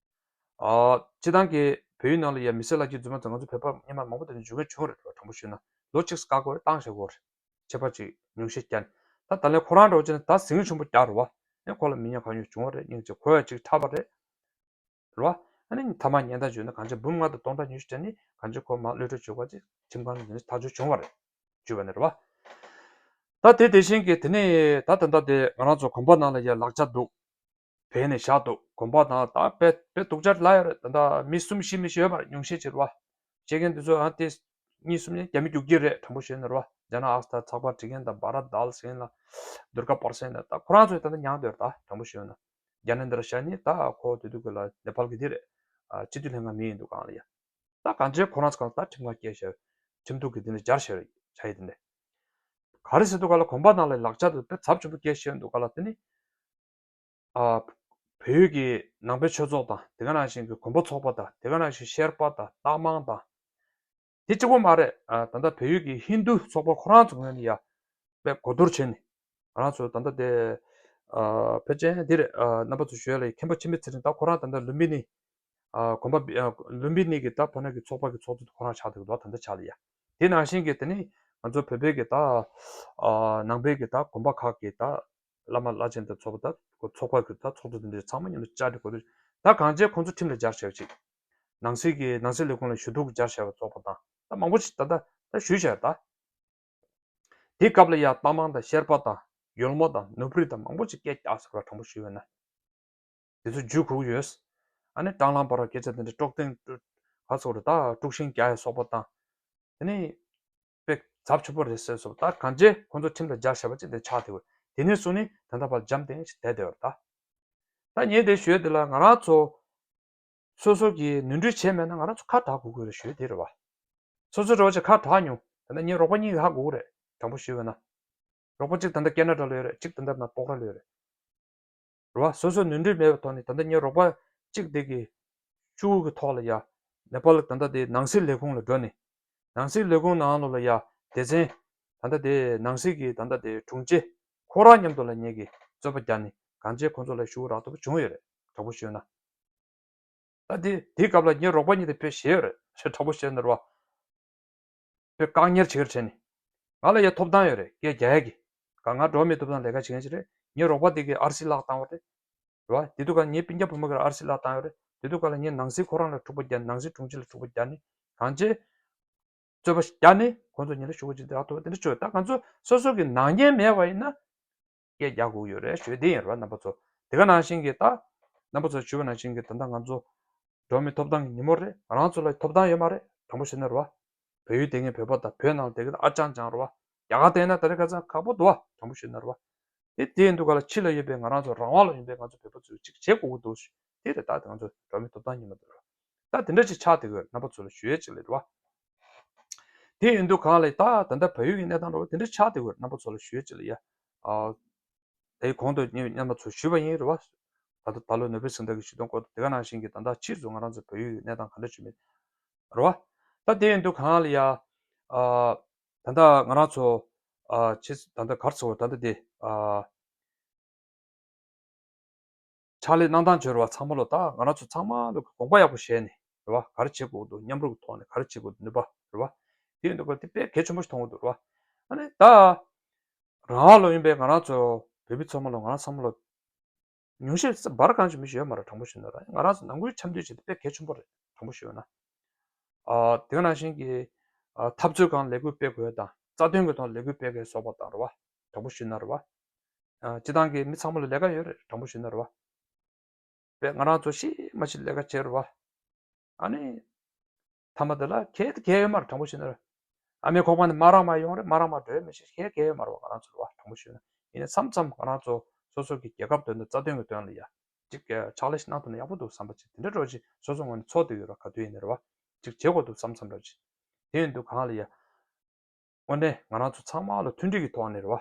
ཨ་སྤྱིར་བཏང་གི་བོད་ཡིག་ནང་ལ་ཡ་མི་ཚེ་ལ་གཅིག་རྫུན་མ་དང་ང་ཚོ་བོད་པ་སྔོན་མ་མང་པོ་དེ་འདྲ་འཇུ་མཁན་བྱུང་རེད། དྲང་པོ་ཞུས་ན་ལོ་གཅིག་བཀག་དགོས་རེད། བཏང་བཞག་དགོས་རེད། ཆད་པ་ཅིག་ཉུང་ཤས་བརྒྱབ་ནས། ད་ད་ལན་ཁོ་རང་འདྲ་བོ་བྱས་ན་ད་ཟིང་ཆེན་པོ་བརྒྱབ་རེད་བ། ཨེ་ཁོ་ལ་མི་ཉམས་གང་ཡོད་བྱུང་བ་རེད། སྙིང་རྗེ་ཁོ་ཡ་གཅིག་འཁྲབ་པ་རེད། རེད་བ། ཨ་ནི་ཐ་མ་ཉེན་བརྡ་བརྗོད་ན་གང་ཅི་འབུམ་ལྔ་དང་སྟོང་ཕྲག་ཉི་ཤུ་སྤྲད་ནི་གང་ཅི་ཁོ་མ་གློད་གྲོལ་བྱེད་དགོས་ཅིག་ཁྲིམས་ཁང་ནས་ཐག་གཅོད་བྱུང་བ་རེད། བརྗོད་པ་ནི་རེད་བ། ད་དེ་དེ་བཞིན་གྱི་དེ་ནས་ད་ད་ལྟ་དེ་ང་རང་ཚོ་གོམ་པ་ནང་ལ་ཡ་ལག་ཆ་འདུག་བས་ནས་བཞག་འདུག་གོམ་པ་ནང་ད་དཔེ་དཔེ་སྡུག་ཅག་ལ་ཡ་རེད། ད་ལྟ་མི་གསུམ་བཞི་མི་ཤི་ཡོད་པ་རེད། ཉུང་ཤས་ཅིག་རེད་བ། བྱེད་མཁན་དེ་ཚོ་ཨ་དེ་གཉིས་གསུམ་ནས་རྒྱ་མི་རྒྱུག་གི་རེད། དྲང་པོ་བཤད་ན་རེད་བ། ཇ་ན་ཨག་སྟ་ཚགས་པར་འབྲི་མཁན་དང་བྷ་ར་དཱལ་ཟེར་མཁན་ལ་དུར་ཀ་པར་ཟེར་མཁན་ད་ཁོ་རང་ཚོས་ད་ལྟ་མྱངས་བསྡད་རེད། ད་དྲང་པོ་བཤད་ན་རྒྱ་ནན་དར་ཤ་ནི་ད་ཁོ་དེ་དུས་ཀྱི་ལ་ནེ་པཱལ་གི་དེ་རེད། ཨ་སྤྱི་འཐུས་ལྷན་ཁང་མི་ཡིན་འདུག་གང་ལ་ཡ། ད་གང་ཅི་ཁོ་རང་ཚོ་གང་ལ་ད་ཁྲིམས་ཁང་བསྐྱལ་བཞག་ཁྲིམས་གཏུག་གི་དེ་ནས་སྦྱར་བཞག་བྱ་ཡི་དེ་འདྲ། ག་རེ་ཟེར་འདུག་ག་ལ་གོམ་པ་ནང་ལ་ལག་ཆ་དེ་དཔེ་ཚབས་ཆེན་པོ་བསྐྱལ་བཞག་འདུག་ག་ལ། དེ་ནི་ཨ་ བོད་ཡུལ་གྱི་ནང་པའི་ཆོས་ཚོགས་དང་དེ་ག་ནང་བཞིན་གྱི་དགོན་པ་ཚོགས་པ་དང་དེ་ག་ནང་བཞིན་ཤེར་པ་དང་རྟ་མང་དང་། དེ་གཅིག་པོ་མ་རེད། ཨ། ད་ལྟ་བོད་ཡུལ་གྱི་ཧིན་རྡུ་ཚོགས་པ་ཁོ་རང་ཚོ་ངོས་ནས་ཡ་དཔེ་གོ་བསྡུར་བྱས་ནས་ང་རང་ཚོ་ད་ལྟ་དེ། ཨ། ཕལ་ཆེར་འདིར། ཨ། རྣམ་པ་ཚོ་ཞུ་ཡ་ལ་མཁན་པོ་འཆི་མེད་ཚེ་རིང་ད་ཁོ་རང་ད་ལྟ་ལུམ་བི་ནི། ཨ། དགོན་པ། ཨ། ལུམ་བི་ནི་གི་ད་བོད་ནང་གི་ཚོགས་པ་གི་ཚོགས་གཙོ་དེ་ཁོ་རང་ཆགས་འདུག་ལ། ད་ལྟ་ཆགས་ལ་ཡ། དེ་ནང་བཞིན་གྱི་དེ་ནི་ང་ཚོ་བོད་པའི་གི་ད། ཨ། ནང་པའི་གི་ད་དགོན་པ་ཁག་གི་ད་བླ་མ་བླ་ཆེན་དང་ཚོགས་པ་ད་ཚོགས་པ་གི་ད་ཚོགས་གཙོ་དེ་འདྲའི་ཚང་མ་མཉམ་དུ་བཅར་ཏེ་གོ་བསྡུར། ད་གང་བྱས་ཁོང་ཚོ་ཁྲིམས་ལ་སྦྱར་བྱས་པ་ཅིག་ནང་སྲིད་ཀྱི་ནང་སྲིད་ལས་ཁུངས་ལ་ཞུ་གཏུག་སྦྱར་བྱས་པ་ཚོགས་པ་དང་ད་མང་པོ་ཞིག་ད་ལྟ་ད་ཞུས་བྱས་ད། དེའི་སྐབས་ལ་ཡ་རྟ་མང་དང་ཤེར་པ་དང་ཡོལ་མོ་དང་ནུབ་རི་དང་མང་པོ་ཅིག་སྐད་རྒྱག་ཟེར་བ་དྲང་པོ་ཞུས་པ་ན། དེ་ཚོ་བརྒྱུད་དགོས་ཀྱི་ཡོད། ཨ་ནི་ཀྲང་ལང་བར་སྐད་ཆ་དེ་འདྲ་དཀྲོག་སྟེང་དཀྲུག་ག་ཚོ་རེད་ད་དཀྲུག་ཤིང་རྒྱག་ཡ་སོགས་པ་དང་། དེ་ནི་དཔེ་ཚབས་ཆེན་པོ་རེད་ཟེར་སོང་། ད་གང་བྱས་ཁོང་ཚོ་ཁྲིམས་ལ་སྦྱར་བྱས་པ་ཅིག་དེ་ཆགས་བསྡད་ཡོད། དེ་ནས་བཟུང་ནས་ད་ལྟ་བར་འཇམ་ཐིང་ཞིག་བསྡད་བསྡད་ཡོད་རེད་ད། ད་ངས་དེ་ཞུས་དེ་ལ་ང་རང་ཚོ་སོ་སོ་གིས་ནོར་འཁྲུལ་བྱས་མེད་ན་ང་རང་ཚོ་ཁ་གྲག་དགོས་ཀྱི་རེད་ཞུས་དེ་རེད་བ། སོ་སོ་རེ་བ་ཅིག་ཁ་གྲག་མྱོང་། ད་ནི་ངའི་རོགས་པ་གཉིས་ཀྱིས་ཧ་གོ་གི་རེད། དྲང་པོ་ཞུས་པ་ན། རོགས་པ་གཅིག་ད་ལྟ་ཀེ་ན་ཌ་ལ་ཡོད་རེད། གཅིག་ད་ལྟ་ན་སྤོག་ར་ལ་ཡོད་རེད། རེད་བ། སོ་སོ་ནོར་འཁྲུལ་མེད་པའི་ཐོག་ནས་ད་ལྟ་ངའི་རོགས་པ་གཅིག་དེ་གི་ཤོག་གུ་གི་ཐོག་ལ་ཡ། ནེ་པཱལ་ད་ལྟ་དེ་ནང་སྲིད་ལས་ཁུངས་ལ་འགྲོ་ནས། ནང་སྲིད་ལས་ཁུངས་ནང་ལོགས་ལ་ཡ་སྡེ་ཚན། ད་ལྟ་དེ་ནང་སྲིད་ཀྱི་ད་ལྟ་དེ་དྲུང་ཆེ་ཁོ་རང་མཉམ་དུ་ལ་ངེད་ཀྱིས་རྩོད་པ་བརྒྱབ་ནས་གང་བྱས་ཁོང་ཚོ་ལ་ཤོག་གུ་རག་ཐུབ་པ་བྱུང་ཡོད་རེད། དྲང་པོ་ཞུས་ན། ད་དེ་དེའི་སྐབས་ལ་ངའི་རོགས་པ་གཉིས་དེ་དཔེ་ཞེད་ཡོད་རེད། དྲང་པོ་བཤད་ན་རེད་བ། དཔེ་བཀག་ཉར་བྱེད་ཀྱི་རེད་དྲན་ནས། ང་ལ་ཡ་ཐོབ་ཐང་ཡོད་རེད་སྐད་རྒྱག་ཡ་གི། ག་ང་འགྲོ་བ་མིའི་ཐོབ་ཐང་ལས་ཀ་བྱེད་མཁན་ཞིག་རེད། ངའི་རོགས་པ་དེ་གིས་ཨར་སི་བརླག་བཏང་བ་རེད། རེད་བ། དེ་དུས་ག་ངའི་སྤུན་ཀྱག་བུ་མོ་གིས་ཨར་སི་བརླག་བཏང་ཡོད་རེད། དེ་དུས་ག་ལ་ངས་ནང་སྲིད་ཁོ་རང་ལ་འཁྲུག་པ་བརྒྱབ་ནས་ནང་སྲིད་དྲུང་ཆེ་ལ་འཁྲུག་པ་བརྒྱབ་ནས་གང་བྱས། རྩོད་པ་བརྒྱབ་ནས་ཁོང་ཚོ་གཉིས་ལ་ཤོག་གུ་ཅིག་རག་ཐུབ་པ་དེ་འདྲ་བྱོས། ད་ང་ཚོ་སོ་སོ་གི་ནག་ཉེས་མེད་པ་ཡིན་ན། སྐད་རྒྱག་དགོས་ཡོད་རེད་ཞུ་ཡ་དེ་ཡིན་རེད་བ་རྣམ་པ་ཚོ། དེ་ག་ནང་བཞིན་གྱི་ད། རྣམ་པ་ཚོ་ཞུ་བ་ནང་བཞིན་གྱི་ད་ལྟ་ང་ཚོ་འགྲོ་བ་མིའི་ཐོབ་ཐང་གི་ཉིན་མོ་རེད། ང་རང་ཚོ་ལ་ཐོབ་ཐང་ཡོད་མ་རེད། དྲང་པོ་བཤད་ན་རེད་བ། བལ་ཡུལ་བསྡད་མཁན་བོད་པ་དང་བོད་ནང་བསྡད་མཁན་ཨ་ཅང་ཅང་རེད་བ། རྒྱ་གར་བསྡད་ན་ད་རེས་ཁ་སང་ཁག་པོ་འདུག་བ། དྲང་པོ་བཤད་ན་རེད་བ། དེ་དེ་ཡིན་དུས་ག་ལ་ཕྱི་ལ་ཡོད་པའི་ང་རང་ཚོ་རང་དབང་ལ་ཡོད་པའི་ང་ཚོ་བོད་པ་ཚོས་ཅིག་བྱེད་དགོས་ཀྱི་འདུག་ཞུ། དེ་རེད། ད་ང་ཚོ་འགྲོ་བ་མིའི་ཐོབ་ཐང་ཉིན་མོ་འདུག་རེད་བ། ད་དེ་འདྲ་ཅིག་ཆགས་བསྡད་ཀྱི་ཡོད། རྣམ་པ་ཚོ་ལ་ཞུ་ཡས་ཅིག་ལ་རེད་བ། དེ་ཡིན་དུས་གང་ལ་ད་ད་ལྟ་བལ་ཡུལ་གྱི་གནས་སྟངས་འདྲ་བོ་དེ་འདྲ་ཆགས་བསྡད་ཀྱི་ཡོད། རྣམ་པ་ཚོ་ལ་ཞུ་ཡས་ཅིག་ལ་ཡ། ཨ། དེའི་གོང་དུ་ངས་རྣམ་པ་ཚོ་ཞུས་པ་ཡིན་རེད་བ། ད་ལྟ་ད་ལོ་ནོ་བེལ་གཟེངས་རྟགས་ཀྱི་ཞུ་སྟོན་སྐོར་དང་དེ་ག་ནང་བཞིན་གྱི་ད་ལྟ་ཕྱིས་སུ་ང་རང་ཚོ་བལ་ཡུལ་གྱི་གནས་སྟངས་ག་འདྲ་བྱུང་མིན་རེད་བ། ད་དེ་ཡིན་དུས་གང་ལ་ཡ། ཨ། ད་ལྟ་ང་རང་ཚོ། ཨ། ཕྱིས་སུ་ད་ལྟ་ག་རེ་ཟེར་དགོས། ད་ལྟ་དེ། ཨ། ཕྱག་ལས་གནང་སྟངས་བྱོས་རེད་བ། ཚང་མ་ལོ་ད་ང་རང་ཚོ་ཚང་མ་ལོ་དགོངས་པ་ཡག་པོ་བཞེས་ནས་རེད་བ། ག་རེ་བྱེད་དགོས་འདུག་མཉམ་རུབ་ཀྱི་ཐོག་ནས་ག་རེ་བྱེད་དགོས་འདུག་ནུས་པ་རེད་བ། དེ་ཡིན་དུས་ཀ་དེ་དཔེ་གལ་ཆེན་པོ་ཞིག་མཐོང་གི་འདུག་རེད་བ། ཨ་ནི་ད་རང་དབང་ལོ་ཡིན་པའི་ང་རང་ཚོ་བོད་མི་ཚང་མ་ལོ་ང་རང་ཚང་མ་ལོ་ཉུང་ཤས་འབར་གང་ཞིག་མི་ཞིག་ཡོད་མ་རེད། དྲང་པོ་ཞུས་ན་ར། ང་རང་ཚོ་ནང་ཁུལ་འཆམ་མཐུན་བྱེད་དེ་དཔེ་གལ་ཆེན་པོ་རེད། དྲང་པོ་ཞུས་ན། ཨ། དེ་ག་ནང་བཞིན་གྱི། ཨ། འཐབ་རྩོད་སྒང་ལས་འགུལ་སྤེལ་དགོས་དང་རྩ་དོན་གྱི་ཐོག་ལས་འགུལ་སྤེལ་དགོས་སོགས་པ་དང་རེད་བ། དྲང་པོ་ཞུས་ན་རེད་བ། ཨ། སྤྱི་བཏང་གི་མི་ཚང་མ་ལ་ལས་ཀ་ཡོད་རེད། དྲང་པོ་ཞུས་ན་རེད་བ། དཔེ་ང་རང་ཚོ་ཤི་མ་ཤི་ལས་ཀ་བྱེད་རེད་བ། ཨ་ནི། མཐའ་མ་དེ་ལ་གལ་ཏེ་གལ་ཡོད་མ་རེད། དྲང་པོ་ཞུས་ན་རེད། ཨ་མའི་ཁོག་པ་ནས་མ་རག་མ་ཡོང་རེད། མ་རག་མ་འགྲོ་ཡ་མི་ཤེས། གལ་གལ་ཡོད་མ་རེད་བ། ང་རང་ཚོ་རེད་བ། དྲང་པོ་ཞུས་ན། ཡིན་ནའི་མཚམས་མཚམས་ང་རང་ཚོ་སོ་སོ་གི་རྒྱལ་ཁབ་དོན་དང་རྩ་དོན་གྱི་དོན་ལ་ཡ། ཅིག་ཕྱག་ལས་ཤིག་གནང་ཐུབ་ན་ཡག་པོ་འདུག་བསམ་པ་ཅིག་དེ་འདྲ་འདྲ་བོ་ཅིག་སོ་སོ་ངོས་ནས་ཚོར་བསྡད་ཡོད་ར། ག་དུས་ཡིན་ནའི་རེད་བ། ཅིག་བྱེད་དགོས་འདུག་བསམ་བསམ་འདྲ་བོ་ཅིག་དེ་ཡིན་དུས་གང་ལ་ཡ། དངོས་གནས་ང་རང་ཚོ་ཚང་མ་ལ་མཐུན་སྒྲིལ་གྱི་ཐོག་ནས་རེད་བ།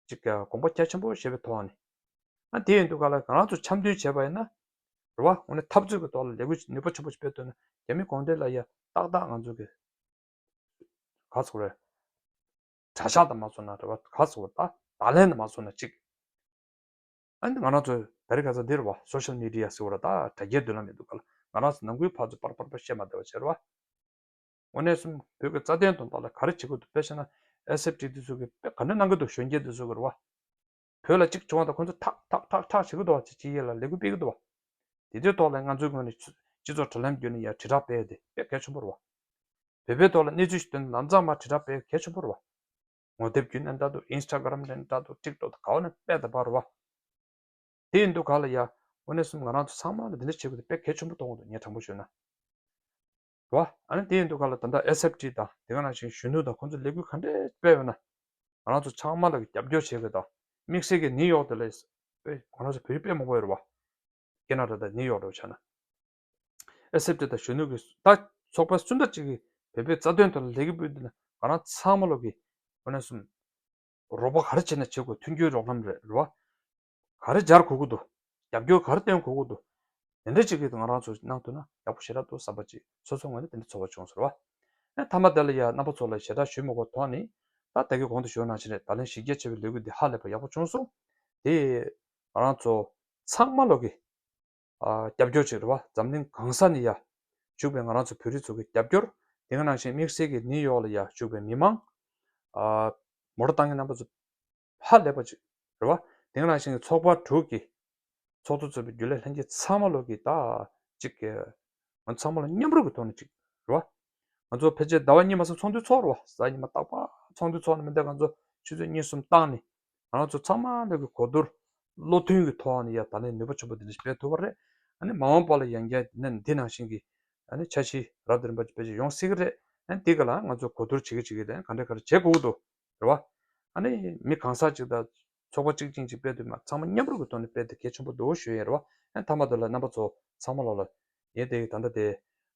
ཅིག་དགོངས་པ་རྒྱ་ཆེན་པོ་བཞེས་པའི་ཐོག་ནས། ཨ། དེ་ཡིན་དུས་ག་ལ་ང་རང་ཚོ་འཆམ་མཐུན་བྱས་པ་ཡིན་ན། རེད་བ། དངོས་གནས་འཐབ་རྩོད་ཀྱི་ཐོག་ལ་ལས་འགུལ་ནུས་པ་ཆེན་པོ་ཞིག་སྤེལ་ཐུབ་ན་རྒྱ་མི་གུང་ཁྲན་ལ་ཡ་ཏག་ཏག་ང་ཚོ་གི། ག་ཟེར་དགོས་རེད། གྲྭ་ཤག་དང་མ་སོང་ན་རེད་བ། ག་ཟེར་དགོས་རེད། ད་ད་ལན་དང་མ་སོང་ན་ཅིག་ཨ་ནི་ང་རང་ཚོ་ད་རེས་ག་ཚོད་འདི་རེད་བ། སོ་ཤལ་མི་ཌི་ཡ་ཟེར་བ་ར། ད་དྲ་རྒྱའི་མདུན་ལམ་མི་འདུག་ག་ལ་ང་རང་ཚོ་ནང་ཁུལ་ཕར་ཚུར་པར་པར་པར་བཤད་མ་བསྡད་པ་བྱས་རེད་བ། དངོས་གནས་སུ་བོད་ཀྱི་རྩ་དོན་དོན་དག་ལ་ག་རེ་བྱེད་དགོས་འདུག་དཔེ་བཤད་ན་ཨེས་ཨེཕ་ཊི་དེ་ཚོ་གིས་དཔེ་ག་འདྲ་གནང་གི་འདུག་གཞོན་སྐྱེས་དེ་ཚོ་གིས་རེད་བ། བོད་ལ་གཅིག་བྱུང་བ་དང་ཁོ་ཚོ་ཐག་ཐག་ཐག་ཐག་བྱེད་ཀྱི་འདུག་བ། ཅིག་ཅིག་ཡེ་ལ་ལས་འགུལ་སྤེལ་གྱི་འདུག་བ། དེ་ཚོའི་ཐོག་ལ་ང་ཚོའི་ངོས་ནས་སྤྱི་ཚོགས་དྲ་ལམ་བརྒྱུད་ནས་ཡར་དྲིལ་བསྒྲགས་སྤེལ་ཡ་དེ་དཔེ་གལ་ཆེན་པོ་རེད་བ། བོད་པའི་ཐོག་ལ་གནས་ཚུལ་ཞིག་ཐོན་ན་ལམ་སང་མར་དྲིལ་བསྒྲགས་སྤེལ་ཡ་གལ་ཆེན་པོ་རེད་བ། ངོ་དེབ་བརྒྱུད་ནས་འདྲ་འདུག་ཨིན་སི་ཊ་གྷི་རམ་ནས་འདྲ་འདུག་ཊིག་ཊོག་དང་ག་བ་ནས་སྤེལ་ད་པར་རེད་བ། དེ་ཡིན་དུས་ག་ལ་ཡ། དངོས་གནས་སུ་ང་རང་ཚོ་ཚང་མ་ལ་འདི་འདྲ་བྱེད་དགོས་དེ་དཔེ་གལ་ཆེན་པོ་མཐོང་གི་འདུག་ངས་དྲང་པོ་ཞུས་ན། རེད་བ། ཨ་ནི་དེ་ཡིན་དུས་ག་ལ་ད་ལྟ་ཨེས་ཨེཕ་ཊི་དང་དེ་ག་ནང་བཞིན་གཞོན་ནུ་དང་ཁོང་ཚོ་ལས་འགུལ་ག་འདྲས་སྤེལ་ཡོད་ན། ང་རང་ཚོ་ཚང་མ་ལ་གི་རྒྱབ་སྐྱོར་བྱེད་དགོས་དང་། དམིགས་བསལ་གྱི་ནིའུ་ཡོག་དེ་ལ་ཨེ་ང་རང་ཚོ་བོད་རིགས་དཔེ་མང་པོ་ཡོད་རེད་བ། ཁེ་ན་ཌ་དང་ནིའུ་ཡོག་འདྲ་བོ་ཆ་ན། ཨེས་ཨེཕ་ཊི་དང་གཞོན་ནུ་གི་ད་ཚོགས་པ་སུ་འདྲ་ཅིག་གིས་བོད་པའི་རྩ་དོན་དོན་ལ་ལས་འགུལ་སྤེལ་དུས་ན་ང་རང་ཚང་མ་ལོག་གི་དངོས་གནས་སུ་རོགས་པ་ག་རེ་བྱས་ན་བྱེད་དགོས། མཐུན་འགྱུར་རོགས་རམ་རེད་རེད་བ། ག་རེ་སྦྱར་དགོས་ཀྱི་འདུག་རྒྱབ་སྐྱོར་ག་རེ་སྟོན་དགོས་ཀྱི་འདུག་དེ་འདྲ་ཅིག་གིས་ང་རང་ཚོ་གནང་ཐུབ་ན་ཡག་པོ་ཞེ་དྲག་འདུག་བསམ་པ་ཅིག་སོ་སོའི་ངོས་ནས་དེ་འདྲ་ཚོར་བ་བྱུང་སོང་རེད་བ། ཨ་མཐའ་མ་དེ་ལ་ཡ་རྣམ་པ་ཚོ་ལ་ཞེ་དྲག་ཞུས་མ་དགོས་དོན་ནི། ད་ད་གིན་གོང་དུ་ཞུས་ནང་བཞིན་རེད། ད་ལན་གཞི་རྒྱ་ཆེ་བའི་ལས་འགུལ་འདི་ཧ་ལས་པ་ཡག་པོ་བྱུང་སོང་། དེ་ང་རང་ཚོ་ཚང་མ་ལོག་གི་ཨ་རྒྱབ་སྐྱོར་བྱེད་རེད་བ། འཛམ་གླིང་གང་ས་ནས་ཡ་བཞུགས་པའི་ང་རང་ཚོ་བོད་རིགས་ཚོ་གི་རྒྱབ་སྐྱོར། དེ་ག་ནང་བཞིན་དམིགས་བསལ་གྱི་ནིའུ་ཡོག་ལ་ཡ་བཞུགས་པའི་མི་མང་། ཨ་མོ་ཊ་བཏང་མཁན་རྣམ་པ་ཚོ་ཧ་ལས་པ་ཅིག་རེད་བ། དེ་ག་ནང་བཞིན་གྱི་ཚོགས་པ་དྲུག་གི་ཚོགས་གཙོ་གཙོས་པའི་རྒྱུན་ལས་ལྷན་རྒྱས་ཚང་མ་ལོག་གི་ད་ཅིག་གི་ང་ཚང་མ་ལ་མཉམ་རུབ་ཀྱི་ཐོག་ནས་ཅིག་རེད་བ། ང་ཚོ་ཕལ་ཆེར་ཟླ་བ་གཉིས་མ་ཟིན་ཚོགས་འདུ་ཚོགས་རེད་བ། གཟའ་ཉི་མ་རྟག་པར་ཚོགས་འདུ་ཚོགས་ནས་མི་འདུག་ང་ཚོ་ཆུ་ཚོད་གཉིས་གསུམ་བཏང་ནས་ང་རང་ཚོ་ཚང་མ་ལོག་གི་གོ་བསྡུར་བློ་མཐུན་གྱི་ཐོག་ནས་ཡ་ད་ལན་ནུས་པ་ཆེན་པོ་འདི་འདྲ་ཞིག་སྤེལ་ཐུབ་པ་རེད། ཨ་ནི་མ་འོངས་པ་ལ་ཡང་བསྐྱར་འདི་ནས་འདི་ནང་བཞིན་གྱི་ཨ་ནི་འཆར་གཞི་རབ་དང་རིམ་པ་ཅིག་སྤེལ་ཆེད་ཡོང་སྲིད་ཀྱི་རེད། ཨ་ནི་འདི་ག་ལ་ང་ཚོ་གོ་བསྡུར་བྱེད་ཀྱི་བྱེད་ཀྱི་རེད། ག་འདྲ་ག་རེ་བྱེད་དགོས་ཀྱི་འདུག་རེད་བ། ཨ་ནི་མི་གང་ཟག་ཅིག་དང་ཚོགས་པ་གཅིག་ཅན་ཅིག་སྤེལ་དུས་མ་ཚང་མ་མཉམ་རུབ་ཀྱི་ཐོག་ནས་སྤེལ་དེ་གལ་ཆེན་པོ་འདུག་ཞུ་ཡས་རེད་བ། ཨ་ནི་མཐའ་མ་དེ་ལ་རྣམ་པ་ཚོ་ཚང་མ་ལོག་ལ་ངས་དེ་ད་ལྟ་དེ་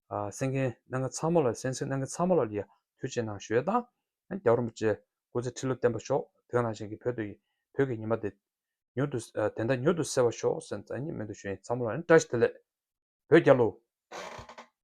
ཨ་གསན་མཁན་གནང་མཁན་ཚང་མ་ལ་གསན་གཟིགས་གནང་མཁན་ཚང་མ་ལ་ཡ་ཐུགས་རྗེ་གནང་ཞུ་ཡས་དང་། ཨ་ནི་རྒྱལ་བ་རིན་པོ་ཆེ་སྐུ་ཚེ་ཁྲི་ལོ་བརྟན་པ་ཤོག་དེ་ག་ནང་བཞིན་གྱི་བོད་དུ་བོད་ཀྱི་ཉི་མ་དེ་མྱུར་དུ་ཨ་དོན་དག་མྱུར་དུ་གསལ་བ་ཤོག་ཟེར་ནས་ཨ་ནི་སྨོན་འདུན་ཞུ་ཡིན། ཚང་མ་ལ་ཨ་ནི་བཀྲ་ཤིས་བདེ་ལེགས། བོད་རྒྱལ་ལོ།